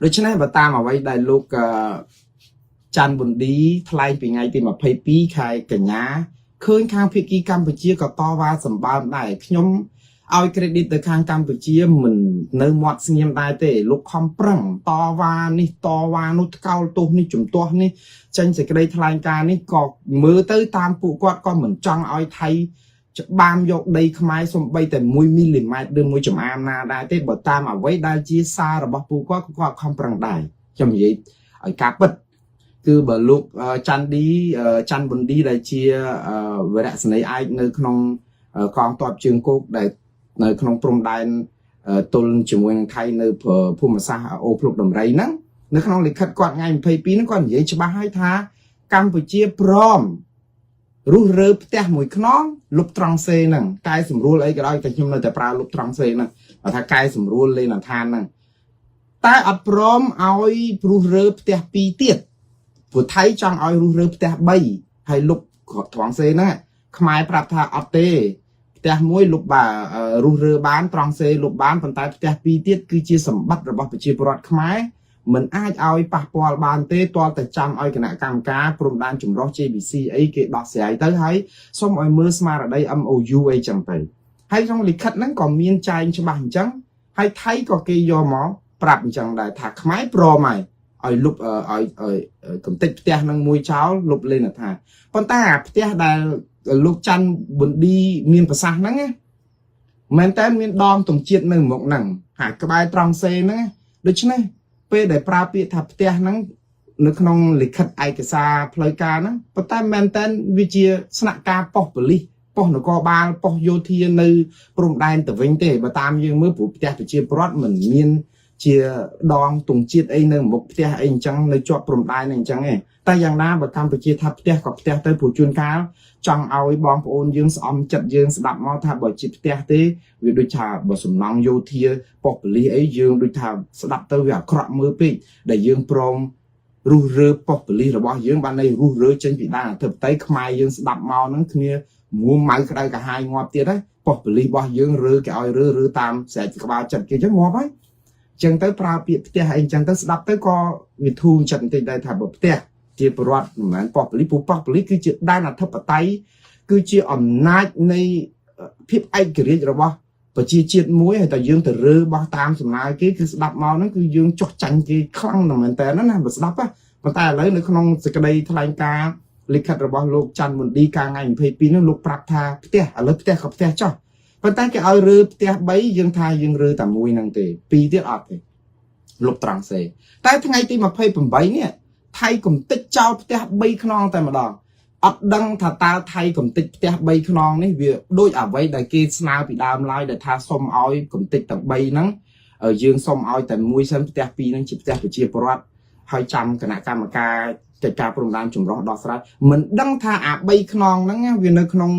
ដូច្នេះបើតាមអ្វីដែលលោកច័ន្ទប៊ុនឌីថ្លែងពីថ្ងៃទី22ខែកញ្ញាឃើញខាងភាគីកម្ពុជាក៏តវ៉ាសម្បើមដែរខ្ញុំឲ្យ credit ទៅខាងកម្ពុជាមិននៅមាត់ស្ងៀមដែរទេលោកខំប្រឹងតវ៉ានេះតវ៉ានោះថ្កោលទោសនេះជំទាស់នេះចេញសេចក្តីថ្លែងការណ៍នេះក៏មើលទៅតាមពួកគាត់ក៏មិនចង់ឲ្យថៃច្បាមយកដីខ្មែរសំបីតែ1មីលីម៉ែត្រឬមួយចំអាមណាដែរទេបើតាមអ្វីដែលជាសាររបស់ពួកគាត់គាត់ខំប្រឹងដែរខ្ញុំនិយាយឲ្យការពិតគឺបើលោកច័ន្ទឌីច័ន្ទប៊ុនឌីដែលជាវរៈសេនីយ៍ឯកនៅក្នុងកងទ័ពជើងគោកដែលនៅក្នុងព្រំដែនទល់ជាមួយនឹងថៃនៅភូមិសាស្ត្រអូភ្លុកដំរីហ្នឹងនៅក្នុងលិខិតគាត់ថ្ងៃ22ហ្នឹងគាត់និយាយច្បាស់ហើយថាកម្ពុជាព្រមរុះរើផ្ទះមួយខ្នងលុបត្រង់សេហ្នឹងកែសម្រួលអីក៏ដោយតែខ្ញុំនៅតែប្រើលុបត្រង់សេហ្នឹងបើថាកែសម្រួលលេនឋានហ្នឹងតែអត់ព្រមឲ្យរុះរើផ្ទះពីរទៀតព្រោះថៃចង់ឲ្យរុះរើផ្ទះ3ហើយលុបត្រង់សេហ្នឹងខ្មែរប្រាប់ថាអត់ទេផ្ទះមួយលុបបារុះរើបានត្រង់សេលុបបានប៉ុន្តែផ្ទះពីរទៀតគឺជាសម្បត្តិរបស់ប្រជាពលរដ្ឋខ្មែរមិនអាចឲ្យប៉ះពាល់បានទេទាល់តែចាំឲ្យគណៈកម្មការព្រំដែនចម្រុះ JBC អីគេដោះស្រាយទៅហើយសូមឲ្យមើលស្មារតី MOU អីចឹងទៅហើយក្នុងលិខិតហ្នឹងក៏មានចែងច្បាស់អញ្ចឹងហើយថៃក៏គេយកមកប្រាប់អញ្ចឹងដែរថាខ្មែរព្រមហើយឲ្យលុបឲ្យឲ្យកំតិចផ្ទះនឹងមួយចោលលុបលេនថាប៉ុន្តែអាផ្ទះដែលលោកច័ន្ទប៊ុនឌីមានប្រសាសន៍ហ្នឹងណាមែនតើមានដងទងជាតិនៅមុខហ្នឹងហើយក្បែរត្រង់សេហ្នឹងដូច្នេះពេលដែលប្រើពាក្យថាផ្ទះហ្នឹងនៅក្នុងលិខិតឯកសារផ្លូវការហ្នឹងប៉ុន្តែមែនតើវាជាស្នាក់ការប៉ុស្តិ៍ប៉ូលីសប៉ុស្តិ៍នគរបាលប៉ុស្តិ៍យោធានៅព្រំដែនទៅវិញទេបើតាមយើងមើលព្រោះផ្ទះប្រជាពលរដ្ឋមិនមានជាដងទងជាតិអីនៅមុខផ្ទះអីអញ្ចឹងនៅជាប់ព្រំដែនអីអញ្ចឹងឯងតែយ៉ាងណាបើកម្ពុជាថាផ្ទះក៏ផ្ទះទៅព្រោះជួនកាលចង់ឲ្យបងប្អូនយើងស្អំចិត្តយើងស្ដាប់មកថាបើជាផ្ទះទេវាដូចថាបើសំណង់យោធាប៉ុស្តិ៍ប៉ូលីសអីយើងដូចថាស្ដាប់ទៅវាអាក្រក់មើលពេកដែលយើងព្រមរុះរើប៉ុស្តិ៍ប៉ូលីសរបស់យើងបានន័យរុះរើចេញពីដែនអធិបតេយ្យខ្មែរយើងស្ដាប់មកហ្នឹងគ្នាមួម៉ៅក្តៅកាហាយងាប់ទៀតហើយប៉ុស្តិ៍ប៉ូលីសរបស់យើងរើគេឲ្យរើរើតាមស្រែកក្បាលចិត្តគេចឹងងាប់ហើយចឹងទៅប្រើពាក្យផ្ទះអីចឹងទៅស្ដាប់ទៅក៏វាធូរចិត្តបន្តិចដែរថាបើផ្ទះជាប្រវត្តិមិនមែនប៉ុស្តិ៍ប៉ូលីសព្រោះប៉ុស្តិ៍ប៉ូលីសគឺជាដែនអធិបតេយ្យគឺជាអំណាចនៃភាពឯករាជ្យរបស់ប្រជាជាតិមួយហើយតែយើងទៅរើបោះតាមសំណើគេគឺស្ដាប់មកហ្នឹងគឺយើងចុះចាញ់គេខ្លាំងណាស់មែនតើណាបើស្ដាប់ណាប៉ុន្តែឥឡូវនៅក្នុងសេចក្តីថ្លែងការណ៍លិខិតរបស់លោកច័ន្ទមុនឌីកាលថ្ងៃ22ហ្នឹងលោកប្រាប់ថាផ្ទះឥឡូវផ្ទះក៏ផ្ទះចោះប៉ុន្តែគេឲ្យរើផ្ទះ3យើងថាយើងរើតែមួយហ្នឹងទេពីរទៀតអត់ទេលុបត្រង់សេតែថ្ងៃទី28នេះថៃកំតិចចោលផ្ទះ3ខ្នងតែម្ដងអត់ដឹងថាតើថៃកំតិចផ្ទះ3ខ្នងនេះវាដូចអ្វីដែលគេស្នើពីដើមឡើយដែលថាសុំឲ្យកំតិចទាំង3ហ្នឹងយើងសុំឲ្យតែមួយសិនផ្ទះពីរហ្នឹងជាផ្ទះប្រជាពលរដ្ឋហើយចាំគណៈកម្មការកិច្ចការព្រំដែនចម្រុះដោះស្រាយមិនដឹងថាអា3ខ្នងហ្នឹងវានៅក្នុង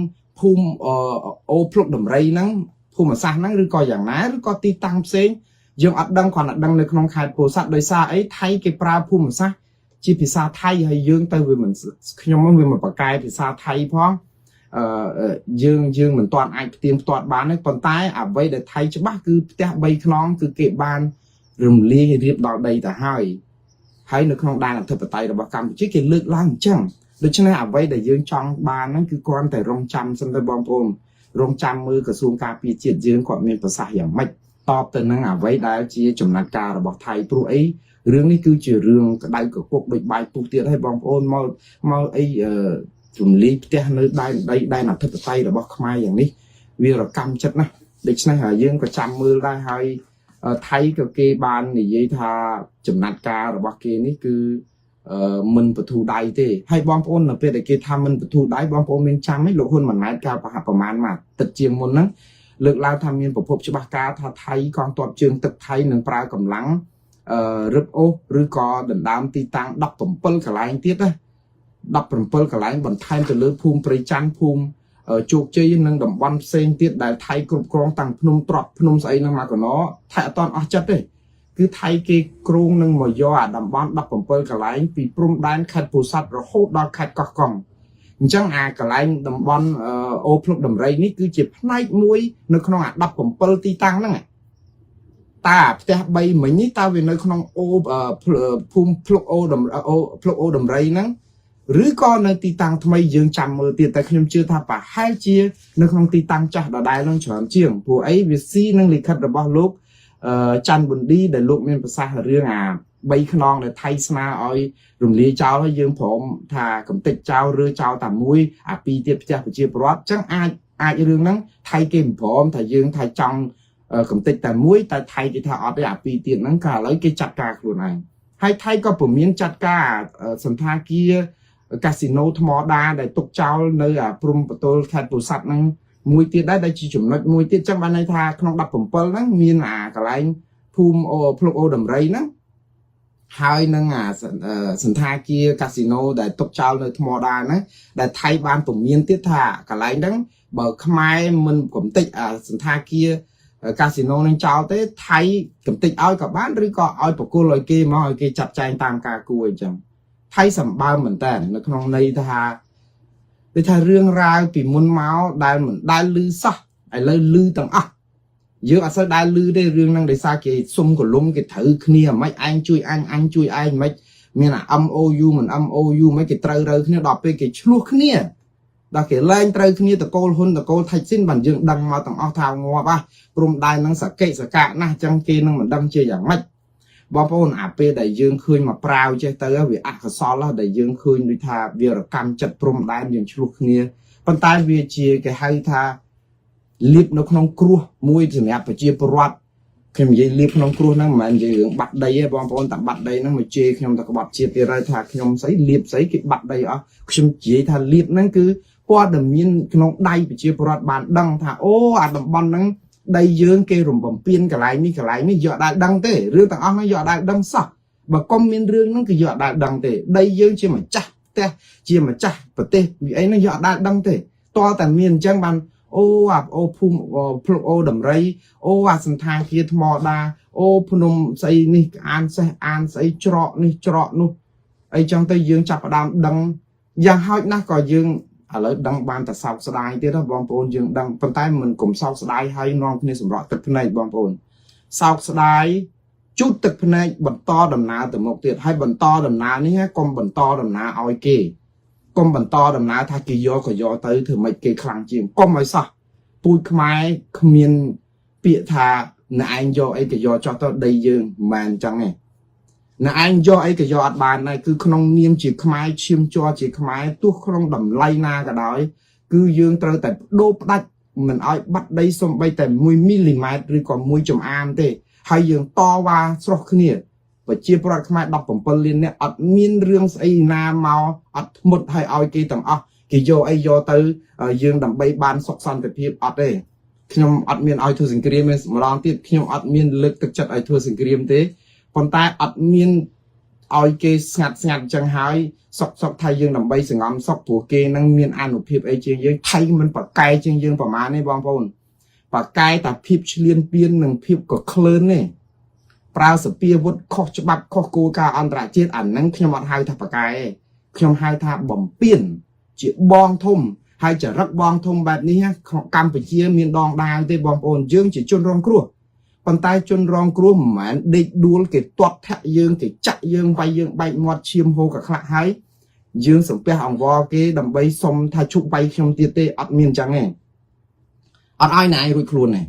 ភូមិអូភ្លុកដំរីហ្នឹងភូមិសាស្ត្រហ្នឹងឬក៏យ៉ាងណាឬក៏ទីតាំងផ្សេងយើងអត់ដឹងគ្រាន់តែដឹងនៅក្នុងខេត្តពោធិ៍សាត់ដោយសារអីថៃគេប្រើភូមិសាស្ត្រជាភាសាថៃហើយយើងទៅវាមិនខ្ញុំវាមិនប្រកែភាសាថៃផងអឺយើងយើងមិនទាន់អាចផ្ទៀងផ្ទាត់បានទេប៉ុន្តែអ្វីដែលថៃច្បាស់គឺផ្ទះ3ខ្នងគឺគេបានរំលាយរៀបដល់ដីទៅហើយហើយនៅក្នុងដែនអធិបតេយ្យរបស់កម្ពុជាគេលើកឡើងអញ្ចឹងដូច្នេះអ្វីដែលយើងចង់បានហ្នឹងគឺគ្រាន់តែរងចាំសិនទៅបងប្អូនរងចាំមើលក្រសួងការពារជាតិយើងគាត់មានប្រសាសន៍យ៉ាងម៉េចតបទៅនឹងអ្វីដែលជាចំណាត់ការរបស់ថៃព្រោះអីរឿងនេះគឺជារឿងក្តៅកគុកដូចបាយពុះទៀតហើយបងប្អូនមកមកអីជំលីផ្ទះនៅដែនដីដែនអធិបតេយ្យរបស់ខ្មែរយ៉ាងនេះវារកម្មចិត្តណាស់ដូច្នេះយើងក៏ចាំមើលដែរហើយថៃក៏គេបាននិយាយថាចំណាត់ការរបស់គេនេះគឺមិនបធូរដៃទេហើយបងប្អូននៅពេលដែលគេថាមិនបធូរដៃបងប្អូនមានចាំទេលោកហ៊ុនម៉ាណែតកាលប្រហាក់ប្រមាណមកទឹកជាងមុនហ្នឹងលើកឡើងថាមានប្រភពច្បាស់ការថាថៃកងទ័ពជើងទឹកថៃនឹងប្រើកម្លាំងអឺរឹបអូសឬក៏ដណ្ដើមទីតាំង17កន្លែងទៀតណា17កន្លែងបន្ថែមទៅលើភូមិព្រៃច័ន្ទភូមិ ជោគជ័យនឹងតំបន់ផ្សេងទៀតដែលថៃគ្រប់គ្រងតាំងភ្នំត្រប់ភ្នំស្អីហ្នឹងមកកណោថៃអត់តអស់ចិត្តទេគឺថៃគេគ្រោងនឹងមកយកអាតំបន់17កន្លែងពីព្រំដែនខេត្តពោធិ៍សាត់រហូតដល់ខេត្តកោះកុងអញ្ចឹងអាកន្លែងតំបន់អូភ្លុកដំរីនេះគឺជាផ្នែកមួយនៅក្នុងអា17ទីតាំងហ្នឹងតើអាផ្ទះ3មិញនេះតើវានៅក្នុងអូភូមិភ្លុកអូដំអូភ្លុកអូដំរីហ្នឹងឬក៏នៅទីតាំងថ្មីយើងចាំមើលទៀតតែខ្ញុំជឿថាប្រហែលជានៅក្នុងទីតាំងចាស់ដដែលនឹងច្រើនជាងព្រោះអីវាស៊ីនឹងលិខិតរបស់លោកច័ន្ទប៊ុនឌីដែលលោកមានប្រសាសន៍រឿងអា3ខ្នងដែលថៃស្នើឲ្យរំលាយចោលហើយយើងព្រមថាកំតិចចោលឬចោលតែមួយអាពីរទៀតផ្ទះប្រជាពលរដ្ឋអញ្ចឹងអាចអាចរឿងហ្នឹងថៃគេមិនព្រមថាយើងថាចង់កំតិចតែមួយតែថៃគេថាអត់ទេអាពីរទៀតហ្នឹងក៏ឥឡូវគេចាត់ការខ្លួនឯងហើយថៃក៏ពមៀនចាត់ការសន្តាគារកាស៊ីណូថ្មដាដែលទុកចោលនៅអាព្រំបទលខេត្តពោធិ៍សាត់ហ្នឹងមួយទៀតដែរដែលជាចំណុចមួយទៀតចឹងបានន័យថាក្នុង17ហ្នឹងមានអាកន្លែងភូមិអូភ្លុកអូដំរីហ្នឹងហើយនឹងអាសន្តាគារកាស៊ីណូដែលទុកចោលនៅថ្មដាហ្នឹងដែលថៃបានពមៀនទៀតថាកន្លែងហ្នឹងបើខ្មែរមិនកំតិចអាសន្តាគារកាស៊ីណូនឹងចោលទេថៃកំតិចឲ្យក៏បានឬក៏ឲ្យប្រគល់ឲ្យគេមកឲ្យគេចាត់ចែងតាមការគួរអញ្ចឹងថៃសម្បើមមែនតើនៅក្នុងន័យថាដូចថារឿងរ៉ាវពីមុនមកដែលមិនដែលឮសោះឥឡូវឮទាំងអស់យើងអត់សូវដែលឮទេរឿងហ្នឹងដោយសារគេសុំកលុំគេត្រូវគ្នាមិនឯងជួយអញអញជួយឯងមិនមានអា MOU មិន MOU មិនគេត្រូវរើគ្នាដល់ពេលគេឆ្លោះគ្នាដល់គេលែងត្រូវគ្នាតកូលហ៊ុនតកូលថៃស៊ីនបានយើងដឹងមកទាំងអស់ថាងាប់ហ่ะព្រំដែនហ្នឹងសកិសកៈណាស់អញ្ចឹងគេនឹងមិនដឹងជាយ៉ាងម៉េចបងប្អូនអាពេលដែលយើងឃើញមកប្រាវចេះទៅវាអកុសលដែលយើងឃើញដូចថាវារកម្មចិត្តព្រំដែនយើងឆ្លោះគ្នាប៉ុន្តែវាជាគេហៅថាលៀបនៅក្នុងគ្រោះមួយសម្រាប់ប្រជាពលរដ្ឋខ្ញុំនិយាយលៀបក្នុងគ្រោះហ្នឹងមិនមែននិយាយរឿងបាត់ដីទេបងប្អូនតែបាត់ដីហ្នឹងមកជេរខ្ញុំតែក្បត់ជាតិទៀតហើយថាខ្ញុំស្អីលៀបស្អីគេបាត់ដីអស់ខ្ញុំនិយាយថាលៀបហ្នឹងគឺព័ត៌មានក្នុងដៃប្រជាពលរដ្ឋបានដឹងថាអូអាតំបន់ហ្នឹងដីយើងគេរំបំពេញកន្លែងនេះកន្លែងនេះយកអត់ដែលដឹងទេរឿងទាំងអស់ហ្នឹងយកអត់ដែលដឹងសោះបើកុំមានរឿងហ្នឹងគឺយកអត់ដែលដឹងទេដីយើងជាម្ចាស់ផ្ទះជាម្ចាស់ប្រទេសអីហ្នឹងយកអត់ដែលដឹងទេតើតែមានអញ្ចឹងបានអូអាអូភូមិភ្លុកអូដំរីអូអាសន្តាគារថ្មដាអូភ្នំស្អីនេះអានសេះអានស្អីច្រកនេះច្រកនោះអីចឹងទៅយើងចាប់ផ្ដើមដឹងយ៉ាងហោចណាស់ក៏យើងឥឡូវដឹងបានតែសោកស្ដាយទៀតណាបងប្អូនយើងដឹងប៉ុន្តែមិនកុំសោកស្ដាយហើយនាំគ្នាសម្រក់ទឹកភ្នែកបងប្អូនសោកស្ដាយជូតទឹកភ្នែកបន្តដំណើរទៅមុខទៀតហើយបន្តដំណើរនេះកុំបន្តដំណើរឲ្យគេកុំបន្តដំណើរថាគេយកក៏យកទៅធ្វើម៉េចគេខ្លាំងជាងកុំឲ្យសោះពូជខ្មែរគ្មានពាក្យថាអ្នកឯងយកអីក៏យកចោះទៅដីយើងមិនមែនអញ្ចឹងទេអ្នកឯងយកអីក៏យកអត់បានដែរគឺក្នុងនាមជាខ្មែរឈាមជ័រជាខ្មែរទោះក្នុងតម្លៃណាក៏ដោយគឺយើងត្រូវតែបដូរផ្ដាច់មិនឲ្យបាត់ដីសំបីតែ1មីលីម៉ែត្រឬក៏មួយចំអាមទេហើយយើងតវ៉ាស្រុះគ្នាប្រជាពលរដ្ឋខ្មែរ17លាននាក់អត់មានរឿងស្អីណាមកអត់ធ្មត់ឲ្យឲ្យគេទាំងអស់គេយកអីយកទៅយើងដើម្បីបានសុខសន្តិភាពអត់ទេខ្ញុំអត់មានឲ្យធ្វើសង្គ្រាមទេម្ដងទៀតខ្ញុំអត់មានលើកទឹកចិត្តឲ្យធ្វើសង្គ្រាមទេប៉ុន្តែអត់មានឲ្យគេស្ងាត់ស្ងាត់អញ្ចឹងហើយសុកសុកថាយើងដើម្បីសងំសុកព្រោះគេនឹងមានអានុភាពអីជាងយើងថៃមិនប្រកែជាងយើងប្រមាណទេបងប្អូនប្រកែតែភាពឆ្លៀនពៀននិងភាពក៏ក្លឿនទេប្រើសពាវុធខុសច្បាប់ខុសគោលការណ៍អន្តរជាតិអាហ្នឹងខ្ញុំអត់ហៅថាប្រកែទេខ្ញុំហៅថាបំពេញជាបងធំហើយចរិតបងធំបែបនេះកម្ពុជាមានដងដាវទេបងប្អូនយើងជាជនរងគ្រោះប៉ុន្តែជនរងគ្រោះមិនមែនដេកដួលគេទាត់ធាក់យើងគេចាក់យើងវាយយើងបែកមាត់ឈាមហូរកខ្លាក់ហើយយើងសំពះអង្វរគេដើម្បីសុំថាឈប់វាយខ្ញុំទៀតទេអត់មានអញ្ចឹងទេអត់ឲ្យណែឯងរួចខ្លួនទេ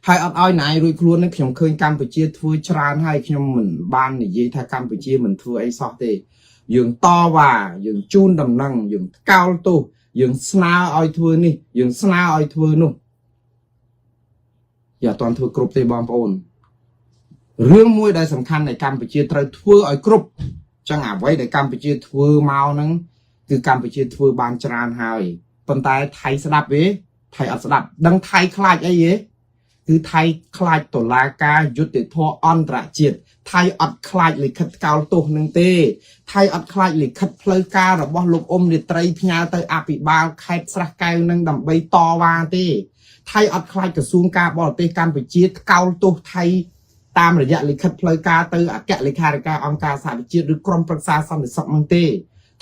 ហើយអត់ឲ្យណែឯងរួចខ្លួននេះខ្ញុំឃើញកម្ពុជាធ្វើច្រើនហើយខ្ញុំមិនបាននិយាយថាកម្ពុជាមិនធ្វើអីសោះទេយើងតវ៉ាយើងជូនដំណឹងយើងថ្កោលទោសយើងស្នើឲ្យធ្វើនេះយើងស្នើឲ្យធ្វើនោះយ៉ាអត់ទាន់ធ្វើគ្រប់ទេបងប្អូនរឿងមួយដែលសំខាន់ในកម្ពុជាត្រូវធ្វើឲ្យគ្រប់ចឹងអ្វីដែលកម្ពុជាធ្វើមកហ្នឹងគឺកម្ពុជាធ្វើបានច្រើនហើយប៉ុន្តែថៃស្ដាប់ទេថៃអត់ស្ដាប់ដឹងថៃខ្លាចអីទេ គឺថៃខ្លាចតុលាការយុត្តិធម៌អន្តរជាតិថៃអត់ខ្លាចលិខិតថ្កោលទោសនឹងទេថៃអត់ខ្លាចលិខិតផ្លូវការរបស់លោកអ៊ុំរាត្រីផ្ញើទៅអភិបាលខេត្តស្រះកែវនឹងដើម្បីតវ៉ាទេថៃអត់ខ្លាចក្រសួងការបរទេសកម្ពុជាថ្កោលទោសថៃតាមរយៈលិខិតផ្លូវការទៅអគ្គលេខាធិការអង្គការសហប្រជាជាតិឬក្រុមប្រឹក្សាសន្តិសុខនឹងទេ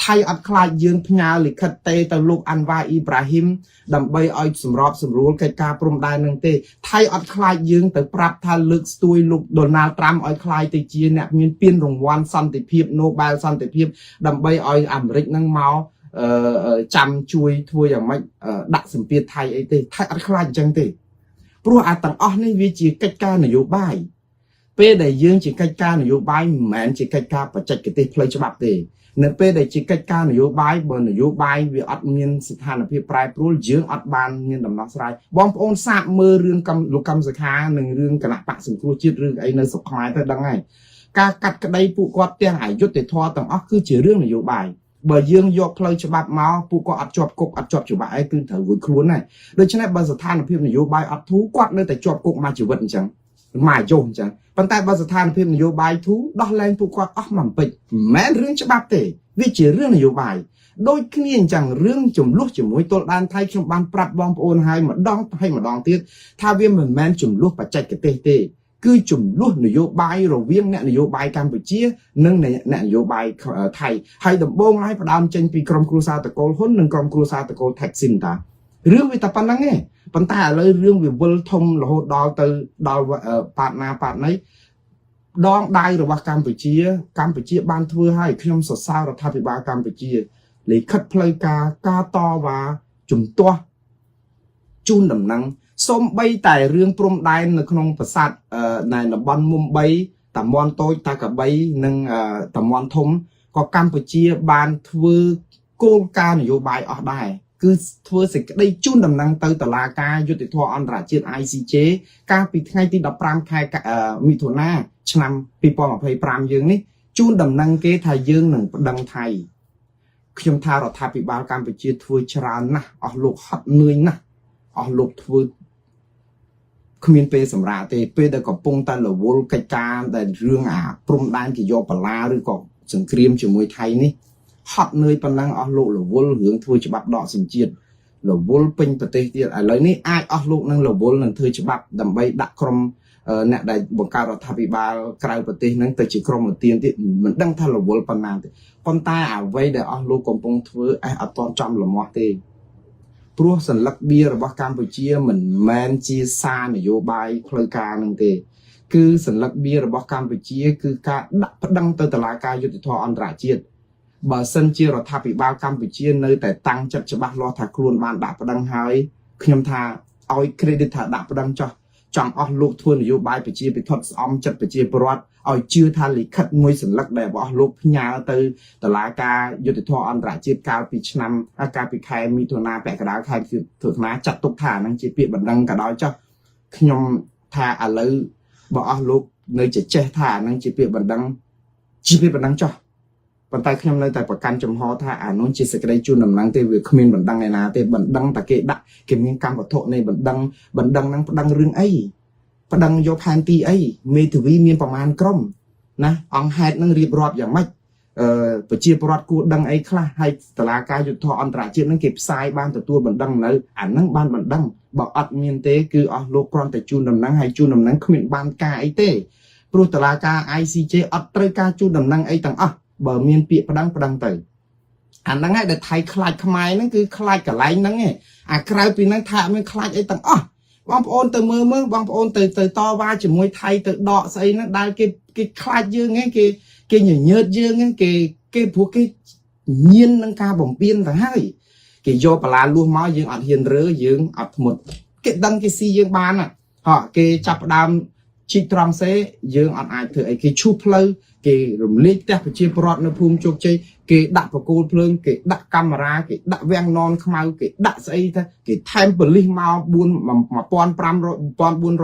ថៃអត់ខ្លាចយើងផ្ញើលិខិតទេទៅលោកអាន់វ៉ាអ៊ីប្រាហ៊ីមដើម្បីឲ្យសម្របសម្រួលកិច្ចការព្រំដែននឹងទេថៃអត់ខ្លាចយើងទៅប្រាប់ថាលើកស្ទួយលោកដូណាល់ត្រាំឲ្យក្លាយទៅជាអ្នកមានពានរង្វាន់សន្តិភាព Nobel សន្តិភាពដើម្បីឲ្យអាមេរិកនឹងមកអឺចាំជួយធ្វើយ៉ាងម៉េចដាក់សម្ពាធថៃអីទេថៃអត់ខ្លាចអញ្ចឹងទេព្រោះអាទាំងអស់នេះវាជាកិច្ចការនយោបាយពេលដែលយើងជាកិច្ចការនយោបាយមិនមែនជាកិច្ចការបច្ចេកទេសផ្លូវច្បាប់ទេនៅពេលដែលជាកិច្ចការនយោបាយបើនយោបាយវាអត់មានស្ថានភាពប្រែប្រួលយើងអត់បានមានដំណោះស្រាយបងប្អូនសាកមើលរឿងកម្មលោកកម្មសខានិងរឿងគណៈបកសង្គ្រោះជាតិរឿងអីនៅស្រុកខ្មែរទៅដឹងហើយការកាត់ក្តីពួកគាត់ទាំងអយុត្តិធម៌ទាំងអស់គឺជារឿងនយោបាយបើយើងយកផ្លូវច្បាប់មកពួកគាត់អត់ជាប់គុកអត់ជាប់ច្បាប់អីគឺត្រូវរួចខ្លួនដែរដូច្នេះបើស្ថានភាពនយោបាយអត់ធូរគាត់នៅតែជាប់គុកមួយជីវិតអញ្ចឹងមួយអាយុអញ្ចឹងប៉ុន្តែបើស្ថានភាពនយោបាយធូរដោះលែងពួកគាត់អស់មកពេចមិនមែនរឿងច្បាប់ទេវាជារឿងនយោបាយដូចគ្នាអញ្ចឹងរឿងចំនួនជាមួយទល់ដែនថៃខ្ញុំបានប្រាប់បងប្អូនហើយម្ដងហើយម្ដងទៀតថាវាមិនមែនចំនួនបច្ចេកទេសទេគឺចំនួននយោបាយរវាងអ្នកនយោបាយកម្ពុជានិងអ្នកនយោបាយថៃហើយដំបូងឡើយផ្ដើមចេញពីក្រុមគ្រួសារតកូលហ៊ុននិងក្រុមគ្រួសារតកូលថៃស៊ីនតារឿងវាតែប៉ុណ្្នឹងឯងប៉ុន្តែឥឡូវរឿងវាវិលធំរហូតដល់ទៅដល់ប៉ាតណាប៉ាតណីដងដៃរបស់កម្ពុជា កម្ពុជាបានធ្វើឲ្យខ្ញុំសរសើររដ្ឋាភិបាលកម្ពុជាលិខិតផ្លូវការការតវ៉ាជំទាស់ជូនដំណឹងសូម្បីតែរឿងព្រំដែននៅក្នុងប្រាសាទនៅតំបន់មុំ3តាមន់តូចតាកបីនិងតាមន់ធំក៏កម្ពុជាបានធ្វើគោលការណ៍នយោបាយអស់ដែរគឺធ្វើសេចក្តីជូនដំណឹងទៅតុលាការយុត្តិធម៌អន្តរជាតិ ICJ កាលពីថ្ងៃទី15ខែមិថុនាឆ្នាំ2025យើងនេះជូនដំណឹងគេថាយើងនឹងប្តឹងថៃខ្ញុំថារដ្ឋាភិបាលកម្ពុជាធ្វើច្រើនណាស់អស់លោកហត់នឿយណាស់អស់លោកធ្វើគ្មានពេលសម្រាកទេពេលដែលកំពុងតែរវល់កិច្ចការដែលរឿងអាព្រំដែនគេយកបលាឬក៏សង្គ្រាមជាមួយថៃនេះហត់នឿយប៉ុណ្ណឹងអស់លោករវល់រឿងធ្វើច្បាប់ដកសញ្ជាតិរវល់ពេញប្រទេសទៀតឥឡូវនេះអាចអស់លោកនឹងរវល់នឹងធ្វើច្បាប់ដើម្បីដាក់ក្រុមអ្នកដែលបង្កើតរដ្ឋាភិបាលក្រៅប្រទេសហ្នឹងទៅជាក្រុមឧទានទៀតមិនដឹងថារវល់ប៉ុណ្ណាទេប៉ុន្តែអ្វីដែលអស់លោកកំពុងធ្វើអេះអត់ទាន់ចំលមាស់ទេព្រោះសន្លឹកបៀរបស់កម្ពុជាមិនមែនជាសារនយោបាយផ្លូវការនឹងទេគឺសន្លឹកបៀរបស់កម្ពុជាគឺការដាក់ប្តឹងទៅតុលាការយុត្តិធម៌អន្តរជាតិបើសិនជារដ្ឋាភិបាលកម្ពុជានៅតែតាំងចិត្តច្បាស់លាស់ថាខ្លួនបានដាក់ប្តឹងហើយខ្ញុំថាឲ្យ credit ថាដាក់ប្តឹងចោះចង់អស់លោកធ្វើនយោបាយប្រជាពិធស្អំចិត្តប្រជាពលរដ្ឋឲ្យជឿថាលិខិតមួយសន្លឹកដែលរបស់លោកផ្ញើទៅតុលាការយុត្តិធម៌អន្តរជាតិកាលពីឆ្នាំកាលពីខែមិថុនាពាក់កណ្ដាលខែមិថុនាចាត់ទុកថាហ្នឹងជាពាក្យបណ្ដឹងក៏ដោយចុះខ្ញុំថាឥឡូវបើអស់លោកនៅចេះចេះថាហ្នឹងជាពាក្យបណ្ដឹងជាពាក្យបណ្ដឹងចុះប៉ុន្តែខ្ញុំនៅតែប្រកាន់ចំហថាអានោះជាសេចក្តីជូនដំណឹងទេវាគ្មានបណ្ដឹងឯណាទេបណ្ដឹងតែគេដាក់គេមានកម្មវត្ថុនៃបណ្ដឹងបណ្ដឹងហ្នឹងប្តឹងរឿងអីប្តឹងយកផែនទីអីមេធាវីមានប្រមាណក្រុមណាអង្គហេតុនឹងរៀបរាប់យ៉ាងម៉េចអឺប្រជាពលរដ្ឋគួរដឹងអីខ្លះហើយតឡាការយុទ្ធធរអន្តរជាតិនឹងគេផ្សាយបានទទួលបណ្ដឹងនៅអាហ្នឹងបានបណ្ដឹងបើអត់មានទេគឺអស់លោកគ្រាន់តែជូនដំណឹងហើយជូនដំណឹងគ្មានបានការអីទេព្រោះតឡាការ ICJ អត់ត្រូវការជូនដំណឹងអីទាំងអស់បើមានពាក្យប្តឹងប្តឹងទៅអាហ្នឹងហើយដែលថៃខ្លាចខ្មែរហ្នឹងគឺខ្លាចកន្លែងហ្នឹងឯងអាក្រៅពីហ្នឹងថាអត់មានខ្លាចអីទាំងអស់បងប្អូនទៅមើលមើលបងប្អូនទៅទៅតវ៉ាជាមួយថៃទៅដកស្អីហ្នឹងដែលគេគេខ្លាចយើងឯងគេគេញញើតយើងឯងគេគេព្រោះគេញៀននឹងការបំពេញទៅហើយគេយកបលាលួសមកយើងអត់ហ៊ានរើយើងអត់ធ្មត់គេដឹងគេស៊ីយើងបានហ៎គេចាប់ផ្ដើមជីកត្រង់សេយើងអត់អាចធ្វើអីគេឈូសផ្លូវគេរំលាយផ្ទះប្រជាពលរដ្ឋនៅភូមិជោគជ័យគេដាក់បកគោលភ្លើងគេដាក់កាមេរ៉ាគេដាក់វាំងននខ្មៅគេដាក់ស្អីទៅគេថែមប៉ូលីសមក4 1500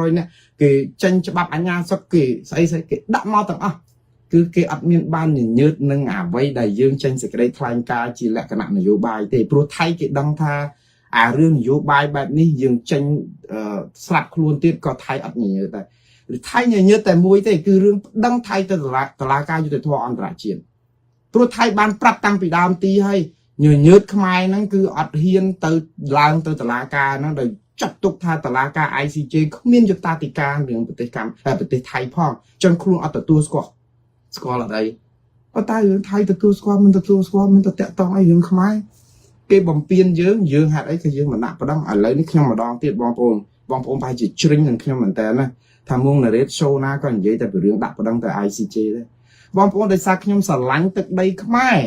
1400នាក់គេចេញច្បាប់អញ្ញាសុខគេស្អីស្អីគេដាក់មកទាំងអស់គឺគេអត់មានបានញញើតនឹងអ្វីដែលយើងចេញសេចក្តីថ្លែងការណ៍ជាលក្ខណៈនយោបាយទេព្រោះថៃគេដឹងថា អារឿងនយោបាយបែបនេះយើងចេញស្លាប់ខ្លួនទៀតក៏ថៃអត់ញញើតដែរឬថៃញញើតតែមួយទេគឺរឿងប្តឹងថៃទៅតុលាការយុត្តិធម៌អន្តរជាតិព្រោះថៃបានប្រាប់តាំងពីដើមទីហើយញញើតខ្មែរហ្នឹងគឺអត់ហ៊ានទៅឡើងទៅតុលាការហ្នឹងដោយចាត់ទុកថាតុលាការ ICJ គ្មានយុត្តាធិការរឿងប្រទេសកម្ពុជាប្រទេសថៃផងចឹងខ្លួនអត់ទទួលស្គាល់ស្គាល់អត់អីប៉ុន្តែរឿងថៃទទួលស្គាល់មិនទទួលស្គាល់មិនទៅតាក់តងអីរឿងខ្មែរគេបំពេញយើងយើងហេតុអីក៏យើងមិនដាក់ប្តឹងឥឡូវនេះខ្ញុំម្ដងទៀតបងប្អូនបងប្អូនប្រហែលជាជ្រិញនឹងខ្ញុំមែនតើណាថាមុងណារ៉េត show ណាក៏និយាយតែពីរឿងដាក់ប្តឹងទៅ ICJ ដែរបងប្អូនដោយសារខ្ញុំស្រឡាញ់ទឹកដីខ្មែរ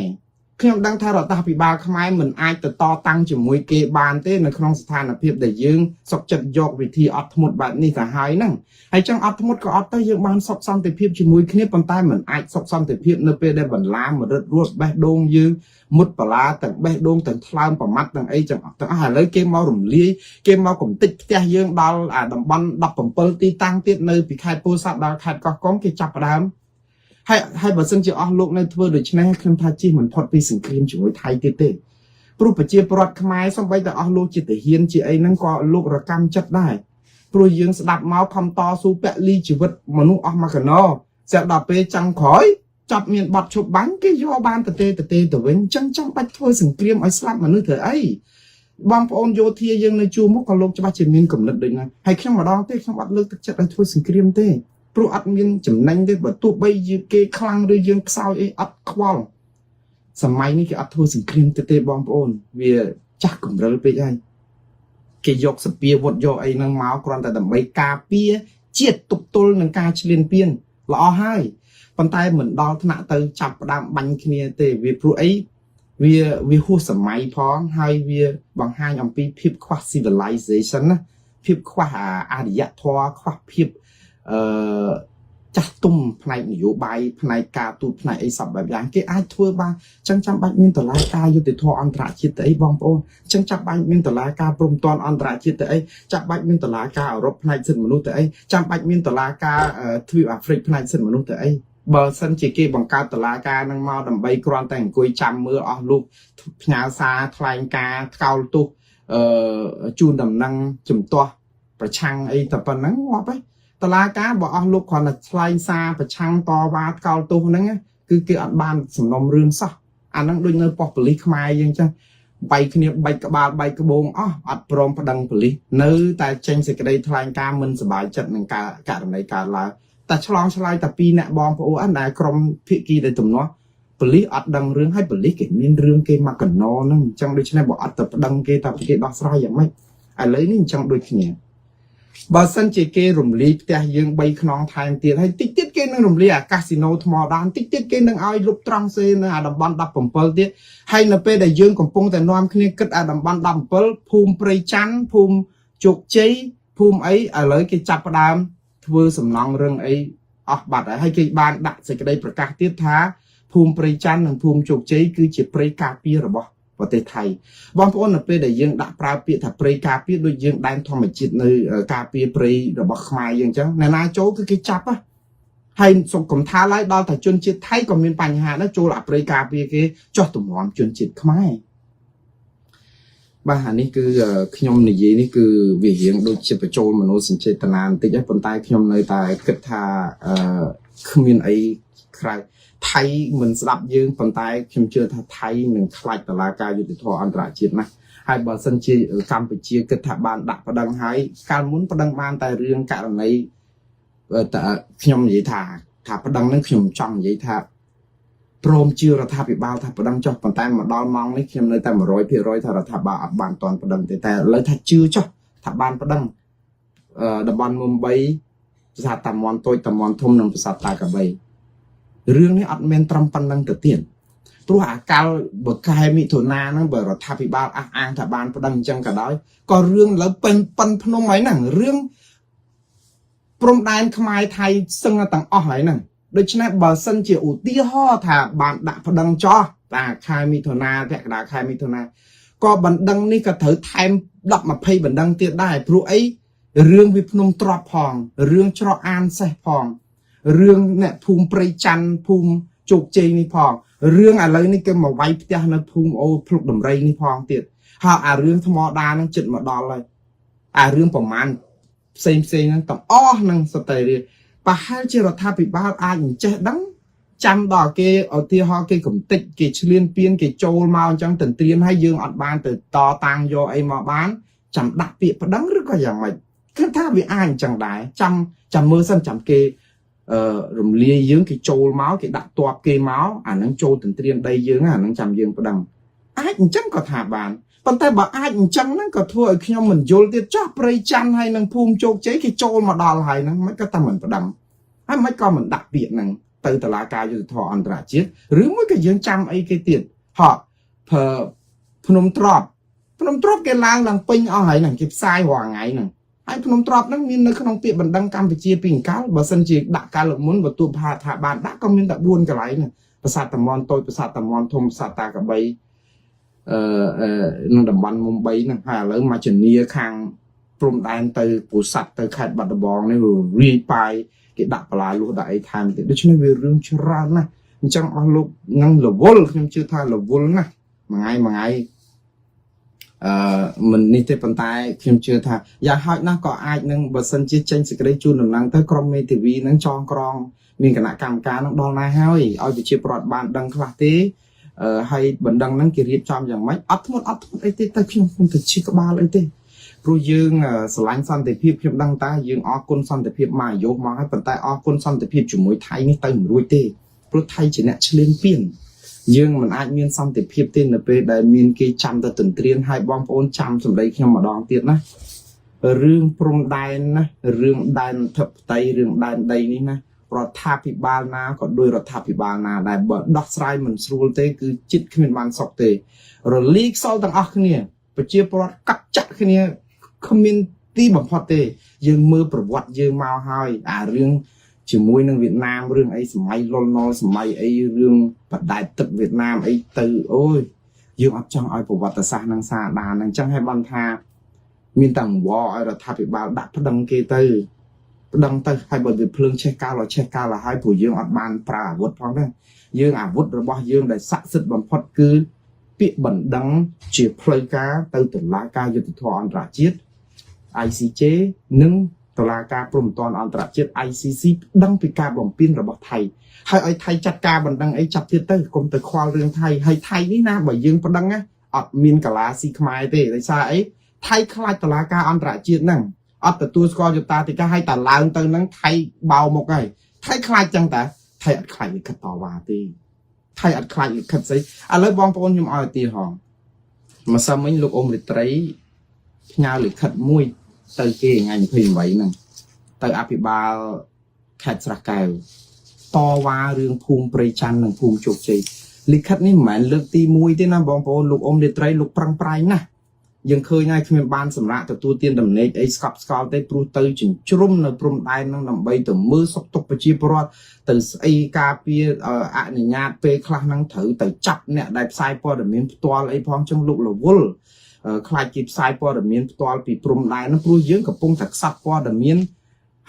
ខ្ញុំដឹងថារដ្ឋាភិបាលខ្មែរមិនអាចទៅតតាំងជាមួយគេបានទេនៅក្នុងស្ថានភាពដែលយើងសុកចិត្តយកវិធីអត់ធ្មត់បែបនេះទៅហើយហ្នឹងហើយចឹងអត់ធ្មត់ក៏អត់ទៅយើងបានសុខសន្តិភាពជាមួយគ្នាប៉ុន្តែមិនអាចសុខសន្តិភាពនៅពេលដែលបន្លាមរឹតរួតបេះដូងយើងមុតបលាទាំងបេះដូងទាំងថ្លើមប្រមាត់ទាំងអីចឹងទាំងអស់ឥឡូវគេមករំលាយគេមកកំតិចផ្ទះយើងដល់អាតំបន់17ទីតាំងទៀតនៅពីខេត្តពោធិ៍សាត់ដល់ខេត្តកោះកុងគេចាប់ផ្ដើមហើយហើយបើសិនជាអស់លោកនៅធ្វើដូច្នេះខ្ញុំថាជិះមិនផុតពីសង្គ្រាមជាមួយថៃទៀតទេព្រោះប្រជាពលរដ្ឋខ្មែរសំបីតែអស់លោកជាទាហានជាអីហ្នឹងក៏លោករកម្មចិត្តដែរព្រោះយើងស្ដាប់មកខំតស៊ូពលីជីវិតមនុស្សអស់មកកណោស្រាប់ដល់ពេលចាំងក្រោយចាប់មានបត់ឈប់បាញ់គេយកបានទៅទេទៅទេទៅវិញចឹងចាំបាច់ធ្វើសង្គ្រាមឲ្យស្លាប់មនុស្សធ្វើអីបងប្អូនយោធាយើងនៅជួរមុខក៏លោកច្បាស់ជាមានកំណត់ដូចហ្នឹងហើយខ្ញុំម្ដងទេខ្ញុំអត់លើកទឹកចិត្តឲ្យធ្វើសង្គ្រាមទេព្រោះអត់មានចំណេញទេបើទោះបីជាគេខ្លាំងឬយើងខ្សោយអីអត់ខ្វល់សម័យនេះគេអត់ធ្វើសង្គ្រាមទៅទេបងប្អូនវាចាស់កម្រិលពេកហើយគេយកសពាវុធយកអីហ្នឹងមកគ្រាន់តែដើម្បីការពារជាតិទប់ទល់នឹងការឈ្លានពានល្អហើយប៉ុន្តែមិនដល់ថ្នាក់ទៅចាប់ផ្ដើមបាញ់គ្នាទេវាព្រោះអីវាវាហួសសម័យផងហើយវាបង្ហាញអំពីភាពខ្វះ civilization ណាភាពខ្វះអារ្យធម៌ខ្វះភាពអឺចាស់ទុំផ្នែកនយោបាយផ្នែកការទូតផ្នែកអីសពបែបយ៉ាងគេអាចធ្វើបានចឹងចាំបាច់មានតឡាការយុត្តិធម៌អន្តរជាតិទៅអីបងប្អូនចឹងចាំបាច់មានតឡាការព្រំប្រទានអន្តរជាតិទៅអីចាំបាច់មានតឡាការអឺរ៉ុបផ្នែកសិទ្ធិមនុស្សទៅអីចាំបាច់មានតឡាការទ្វីបអាហ្វ្រិកផ្នែកសិទ្ធិមនុស្សទៅអីបើសិនជាគេបង្កើតតឡាការនឹងមកដើម្បីគ្រាន់តែអង្គុយចាំមើលអស់លោកផ្ញើសារថ្លែងការណ៍ថ្កោលទោសអឺជូនដំណឹងជំទាស់ប្រឆាំងអីតែប៉ុណ្ណឹងងាប់ហើយតឡាការបើអស់លោកគ្រាន់តែថ្លែងសារប្រឆាំងតវ៉ាថ្កោលទោសហ្នឹងគឺគេអត់បានសំណុំរឿងសោះអាហ្នឹងដូចនៅប៉ុស្តិ៍ប៉ូលីសខ្មែរយើងចឹងបែកគ្នាបែកក្បាលបែកក្បូងអស់អត់ព្រមប្តឹងប៉ូលីសនៅតែចេញសេចក្តីថ្លែងការណ៍មិនសប្បាយចិត្តនឹងការករណីកើតឡើងតែឆ្លងឆ្លើយតែពីរអ្នកបងប្អូនអត់ដែលក្រុមភាគីដែលទំនាស់ប៉ូលីសអត់ដឹងរឿងហើយប៉ូលីសគេមានរឿងគេមកកណោហ្នឹងអញ្ចឹងដូច្នេះបើអត់ទៅប្តឹងគេតើគេដោះស្រាយយ៉ាងម៉េចឥឡូវនេះអញ្ចឹងដូចគ្នាបើសិនជាគេរំលាយផ្ទះយើង3ខ្នងថែមទៀតហើយតិចទៀតគេនឹងរំលាយអាកាស៊ីណូថ្មដានតិចទៀតគេនឹងឲ្យលុបត្រង់សេនៅអាតំបន់17ទៀតហើយនៅពេលដែលយើងកំពុងតែនាំគ្នាគិតអាតំបន់17ភូមិព្រៃច័ន្ទភូមិជោគជ័យភូមិអីឥឡូវគេចាប់ផ្ដើមធ្វើសំណង់រឹងអីអស់បាត់ហើយហើយគេបានដាក់សេចក្តីប្រកាសទៀតថាភូមិព្រៃច័ន្ទនិងភូមិជោគជ័យគឺជាព្រៃការពាររបស់ប្រទេសថៃបងប្អូននៅពេលដែលយើងដាក់ប្រើពាក្យថាព្រៃការពារដូចយើងដែនធម្មជាតិនៅការពារព្រៃរបស់ខ្មែរយើងអញ្ចឹងអ្នកណាចូលគឺគេចាប់ហ៎ហើយសុំកំថាឡើយដល់តែជនជាតិថៃក៏មានបញ្ហាដែរចូលអាព្រៃការពារគេចោះទម្រាំជនជាតិខ្មែរបាទអានេះគឺខ្ញុំនិយាយនេះគឺវារៀងដូចជាបញ្ចូលមនោសញ្ចេតនាបន្តិចហ្នឹងប៉ុន្តែខ្ញុំនៅតែគិតថាអឺគ្មានអីក្រៅថៃមិនស្ដាប់យើងប៉ុន្តែខ្ញុំជឿថាថៃនឹងខ្លាចតឡាការយុត្តិធម៌អន្តរជាតិណាស់ហើយបើសិនជាកម្ពុជាគិតថាបានដាក់ប្តឹងហើយកាលមុនប្តឹងបានតែរឿងករណីតែខ្ញុំនិយាយថាថាប្តឹងហ្នឹងខ្ញុំចង់និយាយថាព្រមជឿរដ្ឋាភិបាលថាប្តឹងចុះប៉ុន្តែមកដល់ម៉ោងនេះខ្ញុំនៅតែ100%ថារដ្ឋាភិបាលអត់បានតន់ប្តឹងទេតែឥឡូវថាជឿចុះថាបានប្តឹងអឺតំបន់មុំ3ប្រាសាទតាមាន់តូចតាមាន់ធំនិងប្រាសាទតាកាបីរឿងនេះអត់មែនត្រឹមប៉ុណ្្នឹងទៅទៀតព្រោះអាកាលបើកែមិថុនាហ្នឹងបើរដ្ឋាភិបាលអះអាងថាបានប្តឹងអញ្ចឹងក៏ដោយក៏រឿងឥឡូវប៉ិនប៉ិនភ្នំហើយហ្នឹងរឿងព្រំដែនខ្មែរថៃសឹងទាំងអស់ហើយហ្នឹងដូច្នេះបើសិនជាឧទាហរណ៍ថាបានដាក់ប្តឹងចោះតាខែមិថុនាពាក់កណ្ដាលខែមិថុនាក៏បណ្ដឹងនេះក៏ត្រូវថែម10 20បណ្ដឹងទៀតដែរព្រោះអីរឿងវាភ្នំទ្របផងរឿងច្រកអានសេះផងរឿងអ្នកភូមិព្រៃច័ន្ទភូមិជោគជ័យនេះផង រឿងឥឡូវនេះគេមកវាយផ្ទះនៅភូមិអូភ្លុកដំរីនេះផងទៀតហើយអារឿងថ្មដានឹងចិត្តមកដល់ហើយអារឿងប្រមាណផ្សេងផ្សេងហ្នឹងទាំងអស់ហ្នឹងសតេរឿងប្រហែលជារដ្ឋាភិបាលអាចមិនចេះដឹងចាំដល់គេឧទាហរណ៍គេកំតិចគេឆ្លៀនពៀនគេចូលមកអញ្ចឹងទន្ទ្រានឲ្យយើងអត់បានទៅតតាំងយកអីមកបានចាំដាក់ពាក្យប្តឹងឬក៏យ៉ាងម៉េចគឺថាវាអាចអញ្ចឹងដែរចាំចាំមើលសិនចាំគេអឺរំលាយយើងគេចូលមកគេដាក់តបគេមកអាហ្នឹងចូលទន្ទ្រានដីយើងអាហ្នឹងចាំយើងប្តឹងអាចអញ្ចឹងក៏ថាបានប៉ុន្តែបើអាចអញ្ចឹងហ្នឹងក៏ធ្វើឲ្យខ្ញុំមិនយល់ទៀតចោះព្រៃច័ន្ទហើយនឹងភូមិជោគជ័យគេចូលមកដល់ហើយហ្នឹងមិនក៏តែមិនប្តឹងហើយមិនក៏មិនដាក់ពាក្យហ្នឹងទៅតុលាការយុត្តិធម៌អន្តរជាតិឬមួយក៏យើងចាំអីគេទៀតហ៎ភភ្នំទ្របភ្នំទ្របគេឡើងឡើងពេញអស់ហើយហ្នឹងគេផ្សាយរាល់ថ្ងៃហ្នឹងហើយភ្នំទ្របហ្នឹងមាននៅក្នុងពាក្យបណ្ដឹងកម្ពុជាពីអង្កលបើសិនជាដាក់កាលលើកមុនបើទោះថាបានដាក់ក៏មានតែ4កន្លែងហ្នឹងប្រាសាទតាមន់តូចប្រាសាទតាមន់ធំប្រាសាទតាកបីអឺនៅតំបន់មុំ3ហ្នឹងហើយឥឡូវមកជំនាខាងព្រំដែនទៅពោធិ៍សាត់ទៅខេត្តបាត់ដំបងនេះវារាយប៉ាយគេដាក់បន្លាលួសដាក់អីថែមទៀតដូច្នេះវារឿងច្រើនណាស់អញ្ចឹងអស់លោកនឹងរវល់ខ្ញុំជឿថារវល់ណាស់មួយថ្ងៃមួយថ្ងៃអឺមិននេះទេប៉ុន្តែខ្ញុំជឿថាយ៉ាងហោចណាស់ក៏អាចនឹងបើសិនជាចេញសេចក្តីជូនដំណឹងទៅក្រុមមេធាវីនឹងចងក្រងមានគណៈកម្មការនឹងដល់ណាហើយឲ្យប្រជាពលរដ្ឋបានដឹងខ្លះទេអឺហើយបណ្ដឹងហ្នឹងគេរៀបចំយ៉ាងម៉េចអត់ធ្មត់អត់ធ្មត់អីទេទៅខ្ញុំខ្ញុំទៅឈឺក្បាលអីទេព្រោះយើងស្រឡាញ់សន្តិភាពខ្ញុំដឹងតាយើងអរគុណសន្តិភាពមកអាយុមកហើយប៉ុន្តែអរគុណសន្តិភាពជាមួយថៃនេះទៅមិនរួចទេព្រោះថៃជាអ្នកឈ្លានពានយើងមិនអាចមានសន្តិភាពទេនៅពេលដែលមានគេចាំទៅទន្ទ្រានឲ្យបងប្អូនចាំសម្ដីខ្ញុំម្ដងទៀតណារឿងព្រំដែនណារឿងដែនធិបតីរឿងដែនដីនេះណារដ្ឋាភិបាលណាក៏ដោយរដ្ឋាភិបាលណាដែលបើដោះស្រាយមិនស្រួលទេគឺចិត្តគ្មានបានសុខទេរលីខ្សលទាំងអស់គ្នាប្រជាពលរដ្ឋកាត់ចាក់គ្នាគ្មានទីបំផុតទេយើងមើលប្រវត្តិយើងមកហើយអារឿងជាមួយនឹងវៀតណាមរឿងអីសម័យលន់នល់សម័យអីរឿងបដែតទឹកវៀតណាមអីទៅអូយយើងអត់ចង់ឲ្យប្រវត្តិសាស្ត្រនឹងសាដានហ្នឹងអញ្ចឹងហើយបានថាមានតែអង្វរឲ្យរដ្ឋាភិបាលដាក់ប្តឹងគេទៅប្តឹងទៅហើយបើវាភ្លើងឆេះកាលឲ្យឆេះកាលឲ្យហើយព្រោះយើងអត់បានប្រើអាវុធផងដែរយើងអាវុធរបស់យើងដែលស័ក្តិសិទ្ធិបំផុតគឺពាក្យបណ្ដឹងជាផ្លូវការទៅតុលាការយុត្តិធម៌អន្តរជាតិ ICJ និងតុលាការព្រហ្មទណ្ឌអន្តរជាតិ ICC ប្តឹងពីការបំពានរបស់ថៃហើយឲ្យថៃចាត់ការបណ្ដឹងអីចាប់ទៀតទៅកុំទៅខ្វល់រឿងថៃហើយថៃនេះណាបើយើងប្តឹងណាអត់មានកលាស៊ីខ្មែរទេដោយសារអីថៃខ្លាចតុលាការអន្តរជាតិហ្នឹងអត់ទទួលស្គាល់យុតាធិការឲ្យតែឡើងទៅហ្នឹងថៃបោមុខហើយថៃខ្លាចចឹងតាថៃអត់ខ្លាចលិខិតតវ៉ាទេថៃអត់ខ្លាចលិខិតស្អីឥឡូវបងប្អូនខ្ញុំឲ្យឧទាហរណ៍ម្សិលមិញលោកអ៊ុំរិត្រីផ្ញើលិខិតមួយទៅគេថ្ងៃ28ហ្នឹងទៅអភិបាលខេត្តស្រះកែវតវ៉ារឿងភូមិព្រៃច័ន្ទនិងភូមិជោគជ័យលិខិតនេះមិនមែនលើកទី1ទេណាបងប្អូនលោកអ៊ុំរិត្រីលោកប្រឹងប្រែងណាស់យើងឃើញហើយគ្មានបានសម្រាប់ទទួលទានដំណេកអីស្កប់ស្កល់ទេព្រោះទៅចិញ្ជ្រុំនៅព្រំដែនហ្នឹងដើម្បីទៅមើលសុខទុក្ខប្រជាពលរដ្ឋទៅស្អីការពារអនុញ្ញាតពេលខ្លះហ្នឹងត្រូវទៅចាប់អ្នកដែលផ្សាយព័ត៌មានផ្ទាល់អីផងចឹងលោករវល់ខ្លាចគេផ្សាយព័ត៌មានផ្ទាល់ពីព្រំដែនហ្នឹងព្រោះយើងកំពុងតែខ្សត់ព័ត៌មាន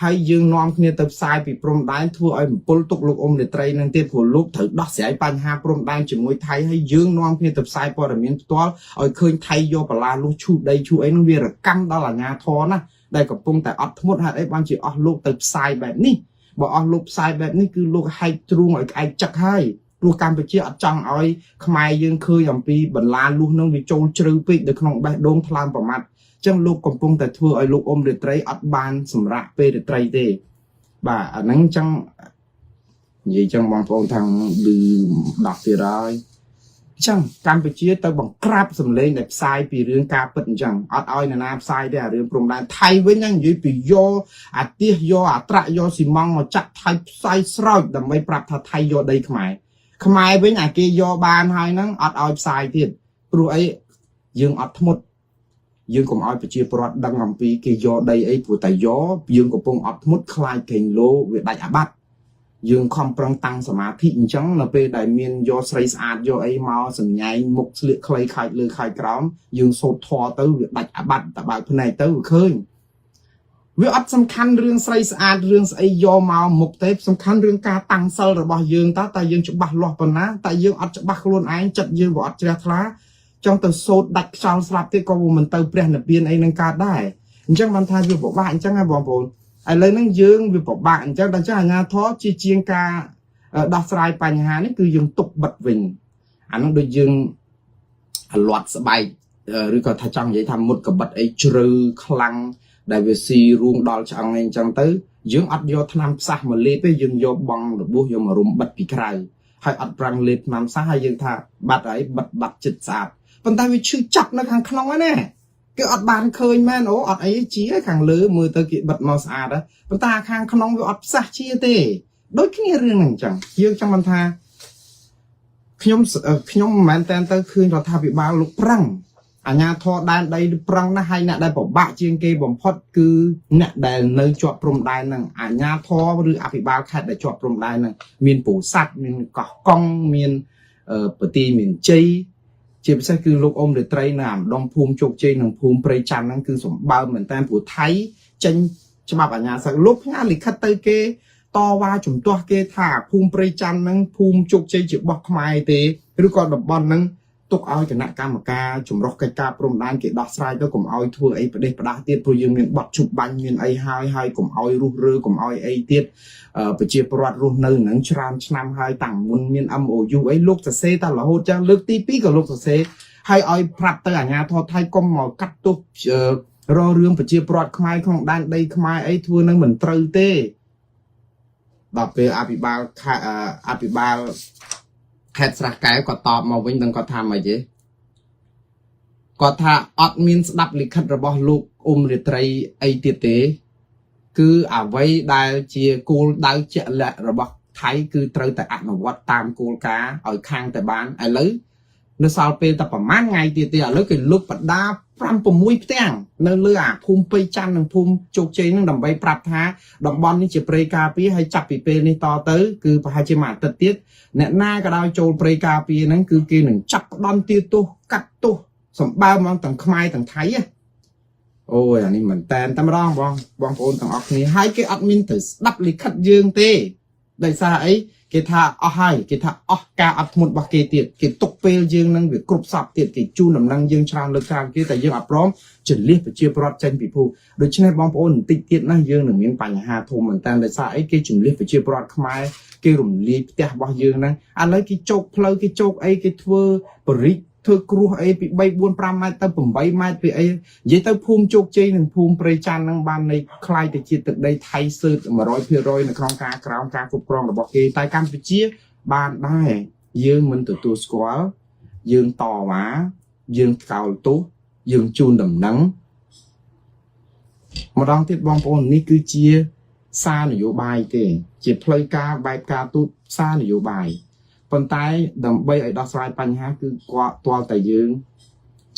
ហើយយើងនាំគ្នាទៅផ្សាយពីព្រំដែនធ្វើឲ្យបំពុលទុកលោកអ៊ុំរាត្រីនឹងទៀតព្រោះលោកត្រូវដោះស្រាយបញ្ហាព្រំដែនជាមួយថៃហើយយើងនាំគ្នាទៅផ្សាយព័ត៌មានផ្ទាល់ឲ្យឃើញថៃយកបលាលុះឈូសដីឈូសអីហ្នឹងវារកម្មដល់អាជ្ញាធរណាដែលកំពុងតែអត់ធ្មត់ហេតុអីបានជាអស់លោកទៅផ្សាយបែបនេះបើអស់លោកផ្សាយបែបនេះគឺលោកហែកទ្រូងឲ្យក្អែកចឹកហើយព្រោះកម្ពុជាអត់ចង់ឲ្យខ្មែរយើងឃើញអំពីបន្លាលួសនឹងវាចូលជ្រៅពេកនៅក្នុងបេះដូងថ្លើមប្រមាត់ចឹងលោកកំពុងតែធ្វើឲ្យលោកអ៊ុំរាត្រីអត់បានសម្រាប់ពេលរាត្រីទេបាទអាហ្នឹងចឹងនិយាយចឹងបងប្អូនខាងឌឺដោះទៀតហើយចឹងកម្ពុជាទៅបង្ក្រាបសម្លេងដែលផ្សាយពីរឿងការពិតអញ្ចឹងអត់ឲ្យនរណាផ្សាយទេអារឿងព្រំដែនថៃវិញហ្នឹងនិយាយពីយកអាទៀសយកអាត្រាក់យកស៊ីម៉ង់មកចាក់ថៃផ្សាយស្រោចដើម្បីប្រាប់ថាថៃយកដីខ្មែរខ្មែរវិញអាគេយកបានហើយហ្នឹងអត់ឲ្យផ្សាយទៀតព្រោះអីយើងអត់ធ្មត់យើងកុំឲ្យប្រជាពលរដ្ឋដឹងអំពីគេយកដីអីព្រោះតែយកយើងកំពុងអត់ធ្មត់ខ្លាចកេងលោវាដាច់អាបត្តិយើងខំប្រឹងតាំងសមាធិអញ្ចឹងនៅពេលដែលមានយកស្រីស្អាតយកអីមកសញ្ញែងមុខស្លៀកខ្លីខើចលើខើចក្រោមយើងសូត្រធម៌ទៅវាដាច់អាបត្តិតបើកភ្នែកទៅវាឃើញ វាអត់សំខាន់រឿងស្រីស្អាតរឿងស្អីយកមកមុខទេសំខាន់រឿងការតាំងសិលរបស់យើងតើតើយើងច្បាស់លាស់ប៉ុណ្ណាតែយើងអត់ច្បាស់ខ្លួនឯងចិត្តយើងក៏អត់ជ្រះថ្លាចង់ទៅសូត្រដាច់ខ្យល់ស្លាប់ទៀតក៏មិនទៅព្រះនិព្វានអីនឹងកើតដែរអញ្ចឹងបានថាវាពិបាកអញ្ចឹងហ៎បងប្អូនឥឡូវហ្នឹងយើងវាពិបាកអញ្ចឹងដល់ចឹងអាជ្ញាធរជាជាងការដោះស្រាយបញ្ហានេះគឺយើងទុកបិទវិញអាហ្នឹងដូចយើងលាត់ស្បែកឬក៏ថាចង់និយាយថាមុតកបិតអីជ្រៅខ្លាំងដែលវាស៊ីរូងដល់ឆ្អឹងអីអញ្ចឹងទៅយើងអត់យកថ្នាំផ្សះមកលេបទេយើងយកបង់របួសយកមករុំបិទពីក្រៅហើយអត់ប្រាំងលេបថ្នាំផ្សះហើយយើងថាបាត់ហើយបិទបាត់ចិត្តស្អាតប៉ុន្តែវាឈឺចាប់នៅខាងក្នុងហ្នឹងណាគេអត់បានឃើញមែនអូអត់អីជាខាងលើមើលទៅគេបិទមកស្អាតហើយប៉ុន្តែខាងក្នុងវាអត់ផ្សះជាទេដូចគ្នារឿងហ្នឹងអញ្ចឹងយើងចង់បានថាខ្ញុំខ្ញុំមិនមែនតែនទៅឃើញរដ្ឋាភិបាលលោកប្រឹងអាញាធរដែនដីប្រឹងណាស់ហើយអ្នកដែលពិបាកជាងគេបំផុតគឺអ្នកដែលនៅជាប់ព្រំដែនហ្នឹងអាញាធរឬអភិបាលខេត្តដែលជាប់ព្រំដែនហ្នឹងមានពោធិ៍សាត់មានកោះកុងមានប្រទីមានជ័យជាពិសេសគឺលោកអ៊ំរាត្រីនៅអាម្ដុំភូមិជោគជ័យនិងភូមិព្រៃច័ន្ទហ្នឹងគឺសម្បើមមែនតើព្រោះថៃចេញច្បាប់អាញាសឹកលោកផ្ញើលិខិតទៅគេតវ៉ាជំទាស់គេថាភូមិព្រៃច័ន្ទហ្នឹងភូមិជោគជ័យជារបស់ខ្មែរទេឬក៏តំបន់ហ្នឹងទុកឲ្យគណៈកម្មការចម្រុះកិច្ចការព្រំដែនគេដោះស្រាយទៅកុំឲ្យធ្វើអីប្រទេសផ្ដាស់ទៀតព្រោះយើងមានបទជប់បាញ់មានអីហើយហើយកុំឲ្យរុះរើកុំឲ្យអីទៀតប្រជាពលរដ្ឋរស់នៅនឹងច្រើនឆ្នាំហើយតាំងមុនមាន MOU អីលោកសរសេរតែរហូតចឹងលើកទី2ក៏លោកសរសេរហើយឲ្យប្រាប់ទៅអាជ្ញាធរថៃកុំមកកាត់ទោសរករឿងប្រជាពលរដ្ឋខ្មែរក្នុងដែនដីខ្មែរអីធ្វើនឹងមិនត្រូវទេដល់ពេលអភិបាលខេអភិបាលខេត្តស្រះកែវក៏តបមកវិញនឹងគាត់ថាម៉េចទេគាត់ថាអត់មានស្ដាប់លិខិតរបស់លោកអ៊ុំរាត្រីអីទៀតទេ គឺអ្វីដែលជាគោលដៅជាក់លាក់របស់ថៃគឺត្រូវតែអនុវត្តតាមគោលការណ៍ឲ្យខាងតែបានឥឡូវនៅសល់ពេលតែប្រហែលថ្ងៃទៀតទេឥឡូវគេលុបបដា5 6ផ្ទាំងនៅលើអាភូមិពេច័ន្ទនិងភូមិជោគជ័យនឹងដើម្បីប្រាប់ថាតំបន់នេះជាព្រៃការពារហើយចាប់ពីពេលនេះតទៅគឺប្រហែលជាមួយអាទិត្យទៀតអ្នកណាក៏ដោយចូលព្រៃការពារហ្នឹងគឺគេនឹងចាប់ផ្ដន់ទាទោសកាត់ទោសសម្បើមហ្មងទាំងខ្មែរទាំងថៃណាអូយអានេះមិនតែនតែម្ដងបងបងប្អូនទាំងអស់គ្នាហើយគេអត់មានទៅស្ដាប់លិខិតយើងទេដោយសារអីគេថាអស់ហើយគេថាអស់ការអត់ធ្មត់របស់គេទៀតគេទុកពេលយើងនឹងវាគ្រប់សពទៀតគេជូនដំណឹងយើងច្រើនលើកច្រើនគេតែយើងអត់ព្រមជលះប្រជាពលរដ្ឋចេញពីភូមិដូច្នេះបងប្អូនបន្តិចទៀតណាយើងនឹងមានបញ្ហាធំមែនតើដោយសារអីគេជំលះប្រជាពលរដ្ឋខ្មែរគេរំលាយផ្ទះរបស់យើងហ្នឹងឥឡូវគេជោគផ្លូវគេជោគអីគេធ្វើបរិចធ្វើគ្រោះអីពី3 4 5ម៉ែត្រទៅ8ម៉ែត្រពីអីនិយាយទៅភូមិជោគជ័យនិងភូមិព្រៃច័ន្ទហ្នឹងបាននៃคล้ายទៅជាទឹកដីថៃសើត100%នៅក្នុងការក្រោមការគ្រប់គ្រងរបស់គេតែកម្ពុជាបានដែរយើងមិនទទួលស្គាល់យើងតវ៉ាយើងថ្កោលទោសយើងជូនដំណឹងម្ដងទៀតបងប្អូននេះគឺជាសារនយោបាយទេ ជាផ្លូវការបែបការទូតសារនយោបាយប៉ុន្តែដើម្បីឲ្យដោះស្រាយបញ្ហាគឺគាត់ទាល់តែយើង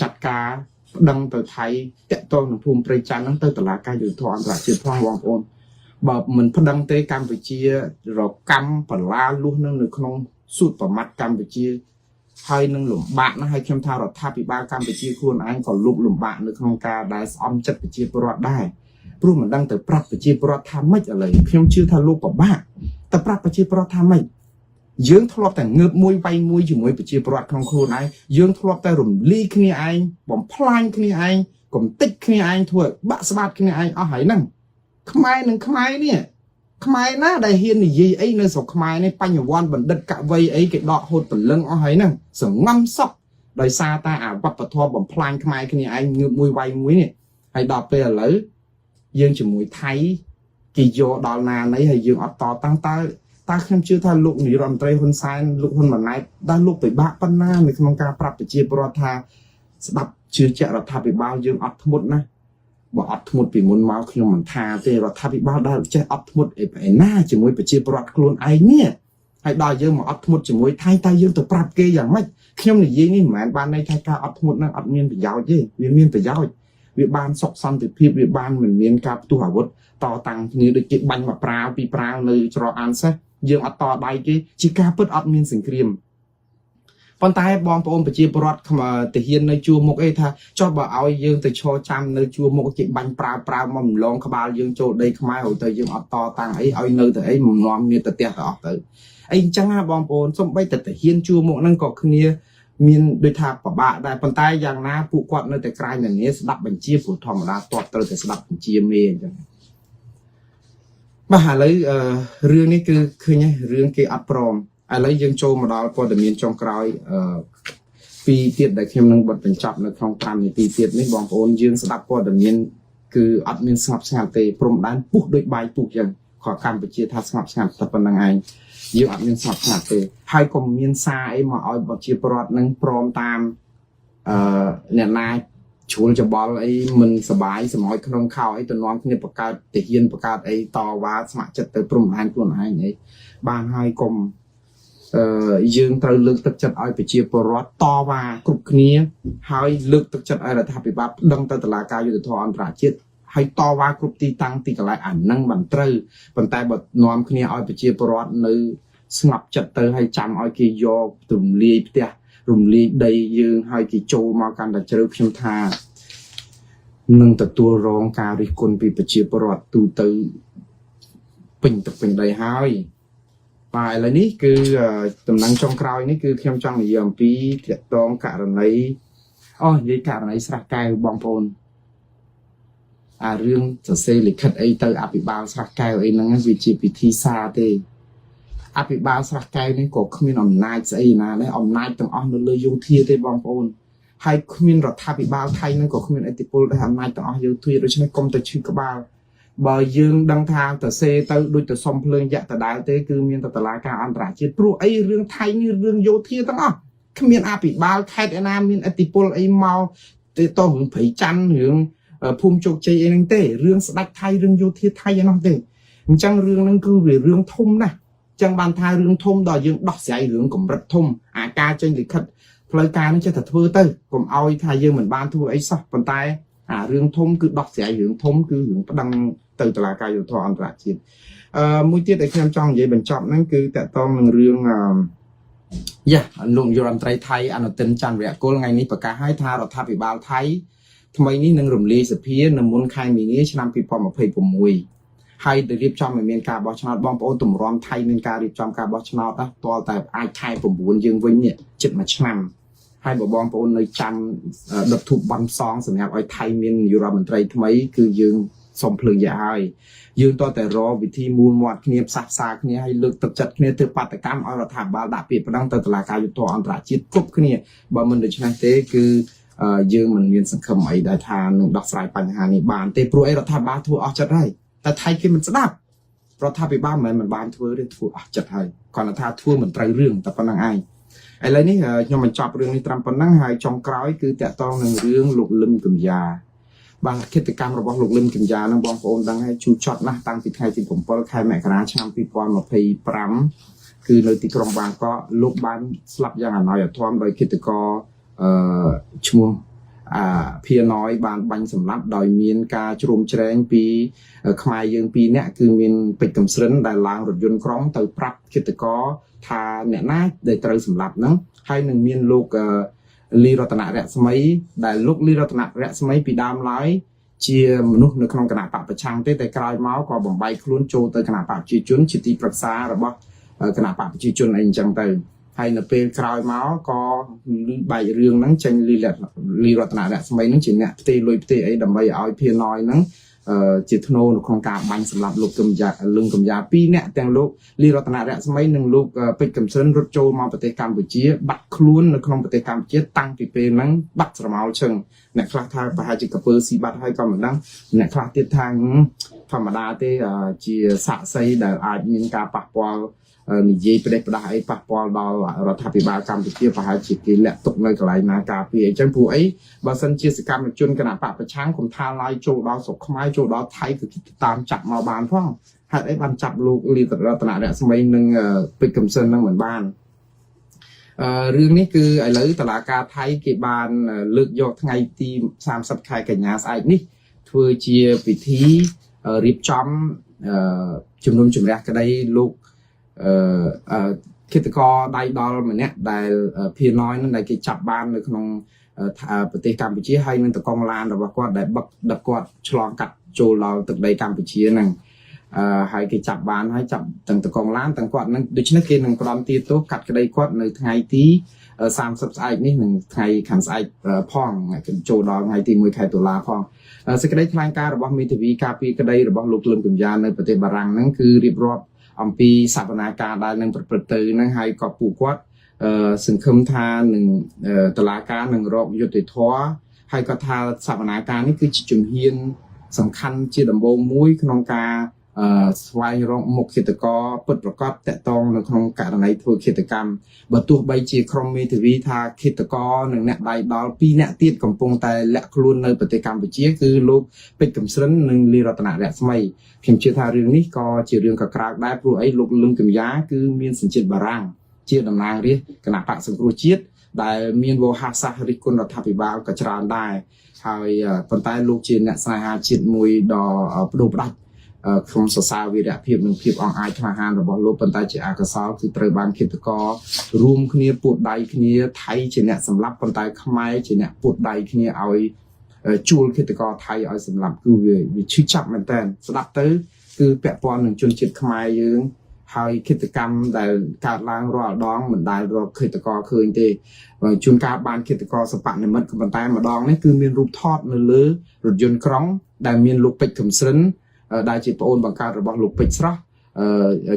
ចាត់ការប្តឹងទៅថៃតាក់ទងនឹងភូមិព្រៃច័ន្ទហ្នឹងទៅតុលាការយុត្តិធម៌អន្តរជាតិផងបងប្អូនបើមិនប្តឹងទេកម្ពុជារកម្មបលាលុះនឹងនៅក្នុងសួតប្រមាត់កម្ពុជាហើយនឹងលំបាកណាស់ហើយខ្ញុំថារដ្ឋាភិបាលកម្ពុជាខ្លួនឯងក៏លុបលំបាកនៅក្នុងការដែលស្អំចិត្តប្រជាពលរដ្ឋដែរព្រោះមិនដឹងទៅប្រាប់ប្រជាពលរដ្ឋថាម៉េចឥឡូវខ្ញុំជឿថាលោកពិបាកតែប្រាប់ប្រជាពលរដ្ឋថាម៉េចយើងធ្លាប់តែងើបមួយវាយមួយជាមួយប្រជាពលរដ្ឋក្នុងខ្លួនឯងយើងធ្លាប់តែរំលាយគ្នាឯងបំផ្លាញគ្នាឯងកំតិចគ្នាឯងធ្វើឲ្យបាក់ស្បាតគ្នាឯងអស់ហើយហ្នឹងខ្មែរនឹងខ្មែរនេះខ្មែរណាដែលហ៊ាននិយាយអីនៅស្រុកខ្មែរនេះបញ្ញវន្តបណ្ឌិតកវីអីគេដកហូតព្រលឹងអស់ហើយហ្នឹងសងំសក់ដោយសារតែអាវប្បធម៌បំផ្លាញខ្មែរគ្នាឯងងើបមួយវាយមួយនេះហើយដល់ពេលឥឡូវយើងជាមួយថៃគេយកដល់ណាណីហើយយើងអត់តតាំងតើតើខ្ញុំជឿថាលោកនាយរដ្ឋមន្ត្រីហ៊ុនសែនលោកហ៊ុនម៉ាណែតតើលោកពិបាកប៉ុណ្ណានៅក្នុងការប្រាប់ប្រជាពលរដ្ឋថាស្ដាប់ជឿជាក់រដ្ឋាភិបាលយើងអត់ធ្មត់ណាបើអត់ធ្មត់ពីមុនមកខ្ញុំមិនថាទេរដ្ឋាភិបាលដែលចេះអត់ធ្មត់អីណាជាមួយប្រជាពលរដ្ឋខ្លួនឯងនេះហើយដល់យើងមកអត់ធ្មត់ជាមួយថៃតើយើងទៅប្រាប់គេយ៉ាងម៉េចខ្ញុំនិយាយនេះមិនមែនបានន័យថាការអត់ធ្មត់នឹងអត់មានប្រយោជន៍ទេវាមានប្រយោជន៍វាបានសុខសន្តិភាពវាបានមិនមានការផ្ទុះអាវុធតតាំងគ្នាដូចគេបាញ់មកប្រាវពីរប្រាវនៅច្រកអានសេះយើងអត់តដៃគេជាការពិតអត់មានសង្គ្រាមប៉ុ ប៉ុន្តែបងប្អូនប្រជាពលរដ្ឋខ្មែរទាហាននៅជួរមុខអីថាចុះបើឲ្យយើងទៅឈរចាំនៅជួរមុខគេបាញ់ប្រើប្រើមកម្លងក្បាលយើងចូលដីខ្មែរហើយទៅយើងអត់តតាំងអីឲ្យនៅទៅអីមិននាំគ្នាទៅផ្ទះទៅអស់ទៅអីអញ្ចឹងណាបងប្អូនសំបីតែទាហានជួរមុខហ្នឹងក៏គ្នាមានដូចថាពិបាកដែរប៉ុន្តែយ៉ាងណាពួកគាត់នៅតែក្រាញនានាស្ដាប់បញ្ជាព្រោះធម្មតាតបត្រូវតែស្ដាប់បញ្ជាមេអញ្ចឹងបាទឥឡូវអឺរឿងនេះគឺឃើញហើយរឿងគេអត់ព្រមឥឡូវយើងចូលមកដល់ព័ត៌មានចុងក្រោយអឺពីរទៀតដែលខ្ញុំនឹងបិទបញ្ចប់នៅក្នុង5នាទីទៀតនេះបងប្អូនយើងស្ដាប់ព័ត៌មានគឺអត់មានស្ងប់ស្ងាត់ទេព្រំដែនពុះដូចបាយពុះចឹងខកម្ពុជាថាស្ងប់ស្ងាត់តែប៉ុណ្្នឹងឯងយើងអត់មានស្ងប់ស្ងាត់ទេហើយក៏មានសារអីមកឲ្យប្រជាពលរដ្ឋនឹងព្រមតាមអឺអ្នកណាជ្រួលច្បល់អីមិនសបាយសម្អោយក្នុងខោអីទៅនាំគ្នាបង្កើតទាហានបង្កើតអីតវ៉ាស្ម័គ្រចិត្តទៅព្រំដែនខ្លួនឯងអីបានហើយកុំអឺយើងត្រូវលើកទឹកចិត្តឲ្យប្រជាពលរដ្ឋតវ៉ាគ្រប់គ្នាហើយលើកទឹកចិត្តឲ្យរដ្ឋាភិបាលប្តឹងទៅតុលាការយុត្តិធម៌អន្តរជាតិហើយតវ៉ាគ្រប់ទីតាំងទីកន្លែងអានឹងមិនត្រូវប៉ុន្តែបើនាំគ្នាឲ្យប្រជាពលរដ្ឋនៅស្ងប់ចិត្តទៅហើយចាំឲ្យគេយករំលាយផ្ទះរំលាយដីយើងហើយគេចូលមកកាន់តែជ្រៅខ្ញុំថានឹងទទួលរងការរិះគន់ពីប្រជាពលរដ្ឋទូទៅពេញទឹកពេញដីហើយបាទឥឡូវនេះគឺតំណែងចុងក្រោយនេះគឺខ្ញុំចង់និយាយអំពីទាក់ទងករណីអូនិយាយករណីស្រះកែវបងប្អូនអារឿងសរសេរលិខិតអីទៅអភិបាលស្រះកែវអីហ្នឹងវាជាពិធីសារទេអភិបាលស្រះកែវនេះក៏គ្មានអំណាចស្អីណាដែរអំណាចទាំងអស់នៅលើយោធាទេបងប្អូនហើយគ្មានរដ្ឋាភិបាលថៃហ្នឹងក៏គ្មានឥទ្ធិពលដែរអំណាចទាំងអស់យោធាដូច្នេះកុំទៅឈឺក្បាលបើយើងដឹងថាទៅសេទៅដូចទៅសុំភ្លើងយៈដដែលទេគឺមានតែតឡាការអន្តរជាតិព្រោះអីរឿងថៃនេះរឿងយោធាទាំងអស់គ្មានអភិបាលខេត្តឯណាមានឥទ្ធិពលអីមកទៅតរឿងព្រៃច័ន្ទរឿងភូមិជោគជ័យអីហ្នឹងទេរឿងស្ដេចថៃរឿងយោធាថៃឯនោះទេអញ្ចឹងរឿងហ្នឹងគឺវារឿងធំណាស់ចឹងបានថារឿងធំដល់យើងដោះស្រាយរឿងកម្រិតធំអាការចេញលិខិតផ្លូវការនេះចេះតែធ្វើទៅកុំឲ្យថាយើងមិនបានធ្វើអីសោះប៉ុន្តែអារឿងធំគឺដោះស្រាយរឿងធំគឺរឿងប្តឹងទៅតុលាការយុត្តិធម៌អន្តរជាតិអឺមួយទៀតដែលខ្ញុំចង់និយាយបញ្ចប់ហ្នឹងគឺទាក់ទងនឹងរឿងអឺយ៉ាលោកនាយករដ្ឋមន្ត្រីថៃអនុទិនច័ន្ទវរៈគុលថ្ងៃនេះប្រកាសឲ្យថារដ្ឋាភិបាលថៃថ្មីនេះនឹងរំលាយសភានៅមុនខែមីនាឆ្នាំ2026ហើយទៅរៀបចំឲ្យមានការបោះឆ្នោតបងប្អូនទម្រាំថៃមានការរៀបចំការបោះឆ្នោតណាទាល់តែអាចខែ9យើងវិញនេះជិតមួយឆ្នាំហើយបើបងប្អូននៅចាំដុតធូបបន់ផ្សងសម្រាប់ឲ្យថៃមាននាយករដ្ឋមន្ត្រីថ្មីគឺយើងសុំភ្លើងយ៉ាហើយយើងតតែរកវិធីមូលមាត់គ្នាផ្សះផ្សាគ្នាហើយលើកទឹកចិត្តគ្នាធ្វើបាតុកម្មឲ្យរដ្ឋាភិបាលដាក់ពាក្យប្តឹងទៅតុលាការយុត្តិធម៌អន្តរជាតិគ្រប់គ្នាបើមិនដូច្នេះទេគឺយើងមិនមានសង្ឃឹមអីដែលថានឹងដោះស្រាយបញ្ហានេះបានទេព្រោះអីរដ្ឋាភិបាលធ្វើអស់ចិត្តហើយតែថៃគេមិនស្ដាប់រដ្ឋាភិបាលមិនមែនមិនបានធ្វើទេធ្វើអស់ចិត្តហើយគ្រាន់តែថាធ្វើមិនត្រូវរឿងតែប៉ុណ្្នឹងឯងឥឡូវនេះខ្ញុំបញ្ចប់រឿងនេះត្រឹមប៉ុណ្្នឹងហើយចុងក្រោយគឺទាក់ទងនឹងរឿងលោកលឹមកំយ៉ាបាទឃាតកម្មរបស់លោកលឹមកំយ៉ានឹងបងប្អូនដឹងហើយជូរចត់ណាស់តាំងពីថ្ងៃទី7ខែមករាឆ្នាំ2025គឺនៅទីក្រុងបាងកកលោកបានស្លាប់យ៉ាងអណោយអធមដោយឃាតករអឺឈ្មោះអាភាណយបានបាញ់សម្លាប់ដោយមានការជ្រោមជ្រែងពីខ្មែរយើងពីរនាក់គឺមានពេជ្រកំស្រិនដែលឡើងរថយន្តក្រុងទៅប្រាប់ឃាតករថាអ្នកណាដែលត្រូវសម្លាប់ហ្នឹងហើយនឹងមានលោកលីរតនរស្មីដែលលោកលីរតនរស្មីពីដើមឡើយជាមនុស្សនៅក្នុងគណៈបកប្រឆាំងទេតែក្រោយមកក៏បំបីខ្លួនចូលទៅគណៈបកប្រជាជនជាទីប្រឹក្សារបស់គណៈបកប្រជាជនអីអញ្ចឹងទៅហើយនៅពេលក្រោយមកក៏បែករឿងហ្នឹងចេញលីលីរតនរស្មីហ្នឹងជាអ្នកផ្ទេរលុយផ្ទេរអីដើម្បីឲ្យភាណយហ្នឹងជាធ្នូនៅក្នុងការបាញ់សម្លាប់លោកកឹមយ៉ាលឹងកំយ៉ាពីរអ្នកទាំងលោកលីរតនរស្មីនិងលោកពេជ្រកំស្រិនរត់ចូលមកប្រទេសកម្ពុជាបាត់ខ្លួននៅក្នុងប្រទេសកម្ពុជាតាំងពីពេលហ្នឹងបាត់ស្រមោលឈឹងអ្នកខ្លះថាប្រហែលជាកពើស៊ីបាត់ហើយក៏មិនដឹងអ្នកខ្លះទៀតថាធម្មតាទេជាសាក់សីដែលអាចមានការប៉ះពាល់និយាយប្រេះផ្ដាស់អីប៉ះពាល់ដល់រដ្ឋាភិបាលកម្ពុជាប្រហែលជាគេលាក់ទុកនៅកន្លែងណាការពារអញ្ចឹងព្រោះអីបើសិនជាសកម្មជនគណបកប្រឆាំងកុំថាឡើយចូលដល់ស្រុកខ្មែរចូលដល់ថៃគឺគេតាមចាប់មកបានផងហេតុអីបានចាប់លោកលីរតនរស្មីនិងពេជ្រកំសិននឹងមិនបានអឺរឿងនេះគឺឥឡូវតឡាការថៃគេបានលើកយកថ្ងៃទី30ខែកញ្ញាស្អែកនេះធ្វើជាពិធីរៀបចំជំនុំជម្រះក្តីលោកអឺ ឃាតករដៃដល់ម្នាក់ដែលភាណយនឹងដែលគេចាប់បាននៅក្នុងប្រទេសកម្ពុជាហើយនឹងតកងឡានរបស់គាត់ដែលបឹកដឹកគាត់ឆ្លងកាត់ចូលដល់ទឹកដីកម្ពុជាហ្នឹងអឺហើយគេចាប់បានហើយចាប់ទាំងតកងឡានទាំងគាត់នឹងដូច្នេះគេនឹងផ្ដន្ទាទោសកាត់ក្តីគាត់នៅថ្ងៃទី30ស្អែកនេះនិងថ្ងៃខាងស្អែកផងចូលដល់ថ្ងៃទី1ខែតុលាផងសេចក្តីថ្លែងការណ៍របស់មេធាវីការពារក្តីរបស់លោកលឹមកំយ៉ានៅប្រទេសបារាំងហ្នឹងគឺរៀបរាប់អំពីសវនាការដែលនឹងប្រព្រឹត្តទៅហ្នឹងហើយក៏ពួកគាត់សង្ឃឹមថានឹងតឡាការនឹងរកយុត្តិធម៌ហើយក៏ថាសវនាការនេះគឺជាជំហានសំខាន់ជាដំបូងមួយក្នុងការស្វែងរកមុខឃាតករពិតប្រាកដតាក់ទងនៅក្នុងករណីធ្វើឃាតកម្មបើទោះបីជាក្រុមមេធាវីថាឃាតករនិងអ្នកដៃដល់2អ្នកទៀតកំពុងតែលាក់ខ្លួននៅប្រទេសកម្ពុជាគឺលោកពេជ្រកំស្រិននិងលីរតនរស្មីខ្ញុំជឿថារឿងនេះក៏ជារឿងកក្រើកដែរព្រោះអីលោកលឹងកំយ៉ាគឺមានសញ្ជាតិបារាំងជាតំណាងរាស្ត្រគណៈបកសង្គ្រោះជាតិដែលមានវោហារសាស្ត្ររិះគន់រដ្ឋាភិបាលក៏ច្រើនដែរហើយប៉ុន្តែលោកជាអ្នកស្នេហាជាតិមួយដ៏បដូរផ្ដាច់ខ្ញុំសរសើរវីរភាពនិងភាពអង់អាចក្លាហានរបស់លោកប៉ុន្តែជាអកុសលគឺត្រូវបានឃាតកររួមគ្នាពួតដៃគ្នាថៃជាអ្នកសម្លាប់ប៉ុន្តែខ្មែរជាអ្នកពួតដៃគ្នាឲ្យជួលឃាតករថៃឲ្យសម្លាប់គឺវាវាឈឺចាប់មែនតើស្ដាប់ទៅគឺពាក់ព័ន្ធនឹងជនជាតិខ្មែរយើងហើយឃាតកម្មដែលកើតឡើងរាល់ដងមិនដែលរកឃាតករឃើញទេជួនកាលបានឃាតករសបនិមិត្តក៏ប៉ុន្តែម្ដងនេះគឺមានរូបថតនៅលើរថយន្តក្រុងដែលមានលោកពេជ្រកំស្រិនដែលជាប្អូនបង្កើតរបស់លោកពេជ្រស្រស់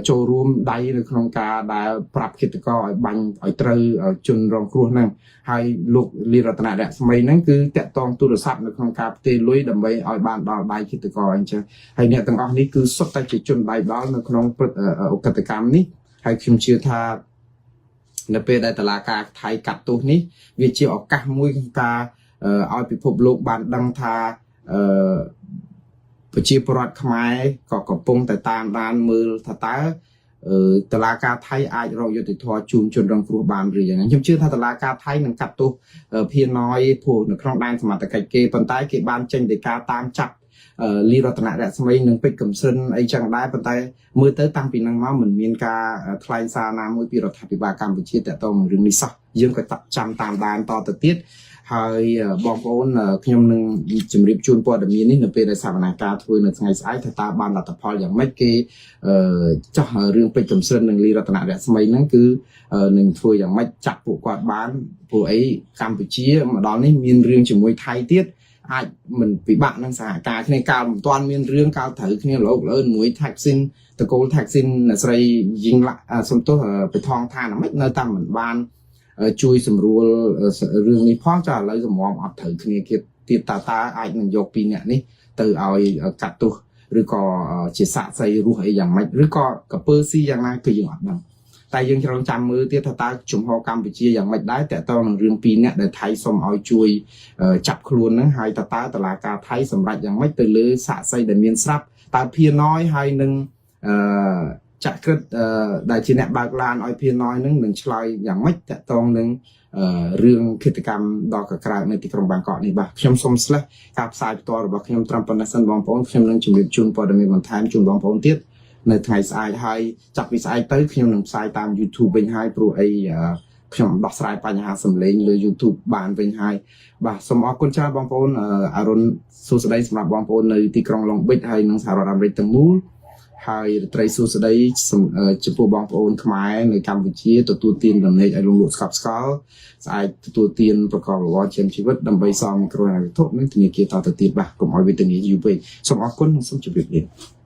ចូលរួមដៃនៅក្នុងការដែលប្រាប់ឃាតករឲ្យបាញ់ឲ្យត្រូវជនរងគ្រោះហ្នឹងហើយលោកលីរតនរស្មីហ្នឹងគឺតាក់ទងទូរស័ព្ទនៅក្នុងការផ្ទេរលុយដើម្បីឲ្យបានដល់ដៃឃាតករអញ្ចឹងហើយអ្នកទាំងអស់នេះគឺសុទ្ធតែជាជនដៃដល់នៅក្នុងព្រឹត្តិឧក្រិដ្ឋកម្មនេះហើយខ្ញុំជឿថានៅពេលដែលតឡាការថៃកាត់ទោសនេះវាជាឱកាសមួយក្នុងការឲ្យពិភពលោកបានដឹងថាអឺប្រជាពលរដ្ឋខ្មែរក៏កំពុងតែតាមដានមើលថាតើតឡាការថៃអាចរកយុត្តិធម៌ជូនជនរងគ្រោះបានឬយ៉ាងណាខ្ញុំជឿថាតឡាការថៃនឹងកាត់ទោសភាណយព្រោះនៅក្នុងដែនសមត្ថកិច្ចគេប៉ុន្តែគេបានចេញដីកាតាមចាប់លីរតនរស្មីនិងពេជ្រកំសិនអីចឹងដែរប៉ុន្តែមើលទៅតាំងពីនឹងមកមិនមានការថ្លែងសារណាមួយពីរដ្ឋាភិបាលកម្ពុជាតាក់ទងនឹងរឿងនេះសោះយើងក៏ចាំតាមដានតទៅទៀតហើយបងប្អូនខ្ញុំនឹងជម្រាបជូនព័ត៌មាននេះនៅពេលដែលសវនាការធ្វើនៅថ្ងៃស្អែកថាតើបានលទ្ធផលយ៉ាងម៉េចគេចោះរឿងពេជ្រកំស្រិននិងលីរតនរស្មីហ្នឹងគឺនឹងធ្វើយ៉ាងម៉េចចាប់ពួកគាត់បានព្រោះអីកម្ពុជាមកដល់នេះមានរឿងជាមួយថៃទៀតអាចមិនពិបាកនឹងសហការគ្នាកាលមិនទាន់មានរឿងកាលត្រូវគ្នាលោកលឿនមួយថាក់ស៊ីនតកូលថាក់ស៊ីនស្រីយីងឡាក់សំទោសបថងឋានមិននៅតែមិនបានជួយសម្រួលរឿងនេះផងចាឥឡូវសម្រំអត់ត្រូវគ្នាទៀតទៀតតាតាអាចនឹងយកពីរអ្នកនេះទៅឲ្យកាត់ទោសឬក៏ជាសាក់សីរស់អីយ៉ាងម៉េចឬក៏កពើស៊ីយ៉ាងណាគឺយើងអត់ដឹងតែយើងត្រូវចាំមើលទៀតថាតើជំហរកម្ពុជាយ៉ាងម៉េចដែរតើតើនឹងរឿងពីរអ្នកដែលថៃសុំឲ្យជួយចាប់ខ្លួនហ្នឹងហើយតើតើតឡាការថៃសម្រេចយ៉ាងម៉េចទៅលើសាក់សីដែលមានស្រាប់តើភាណយហើយនឹងអឺចក្រិតដែលជាអ្នកបើកឡានឲ្យភាណយនឹងនឹងឆ្លើយយ៉ាងម៉េចតកតងនឹងរឿងឃាតកម្មដ៏កក្រើកនៅទីក្រុងបាងកកនេះបាទខ្ញុំសូមស្លេះការផ្សាយផ្ទាល់របស់ខ្ញុំត្រឹមប៉ុណ្ណេះសិនបងប្អូនខ្ញុំនឹងជម្រាបជូនព័ត៌មានបន្ថែមជូនបងប្អូនទៀតនៅថ្ងៃស្អែកហើយចាប់ពីស្អែកទៅខ្ញុំនឹងផ្សាយតាម YouTube វិញហើយព្រោះអីខ្ញុំដោះស្រាយបញ្ហាសំឡេងលើ YouTube បានវិញហើយបាទសូមអរគុណច្រើនបងប្អូនអរុនសួស្តីសម្រាប់បងប្អូននៅទីក្រុងឡុងប៊ិចហើយនិងសហរដ្ឋអាមេរិកទាំងមូលហើយរាត្រីសួស្តីចំពោះបងប្អូនខ្មែរនៅកម្ពុជាទទួលទានដំណេកឲ្យលងលក់ស្កប់ស្កល់ស្អែកទទួលទានប្រកបរបរចិញ្ចឹមជីវិតដើម្បីសងគ្រោះហិរញ្ញវត្ថុនិងធនាគារតទៅទៀតបាទកុំឲ្យវេទនាយូរពេកសូមអរគុណនិងសូមជម្រាបលា។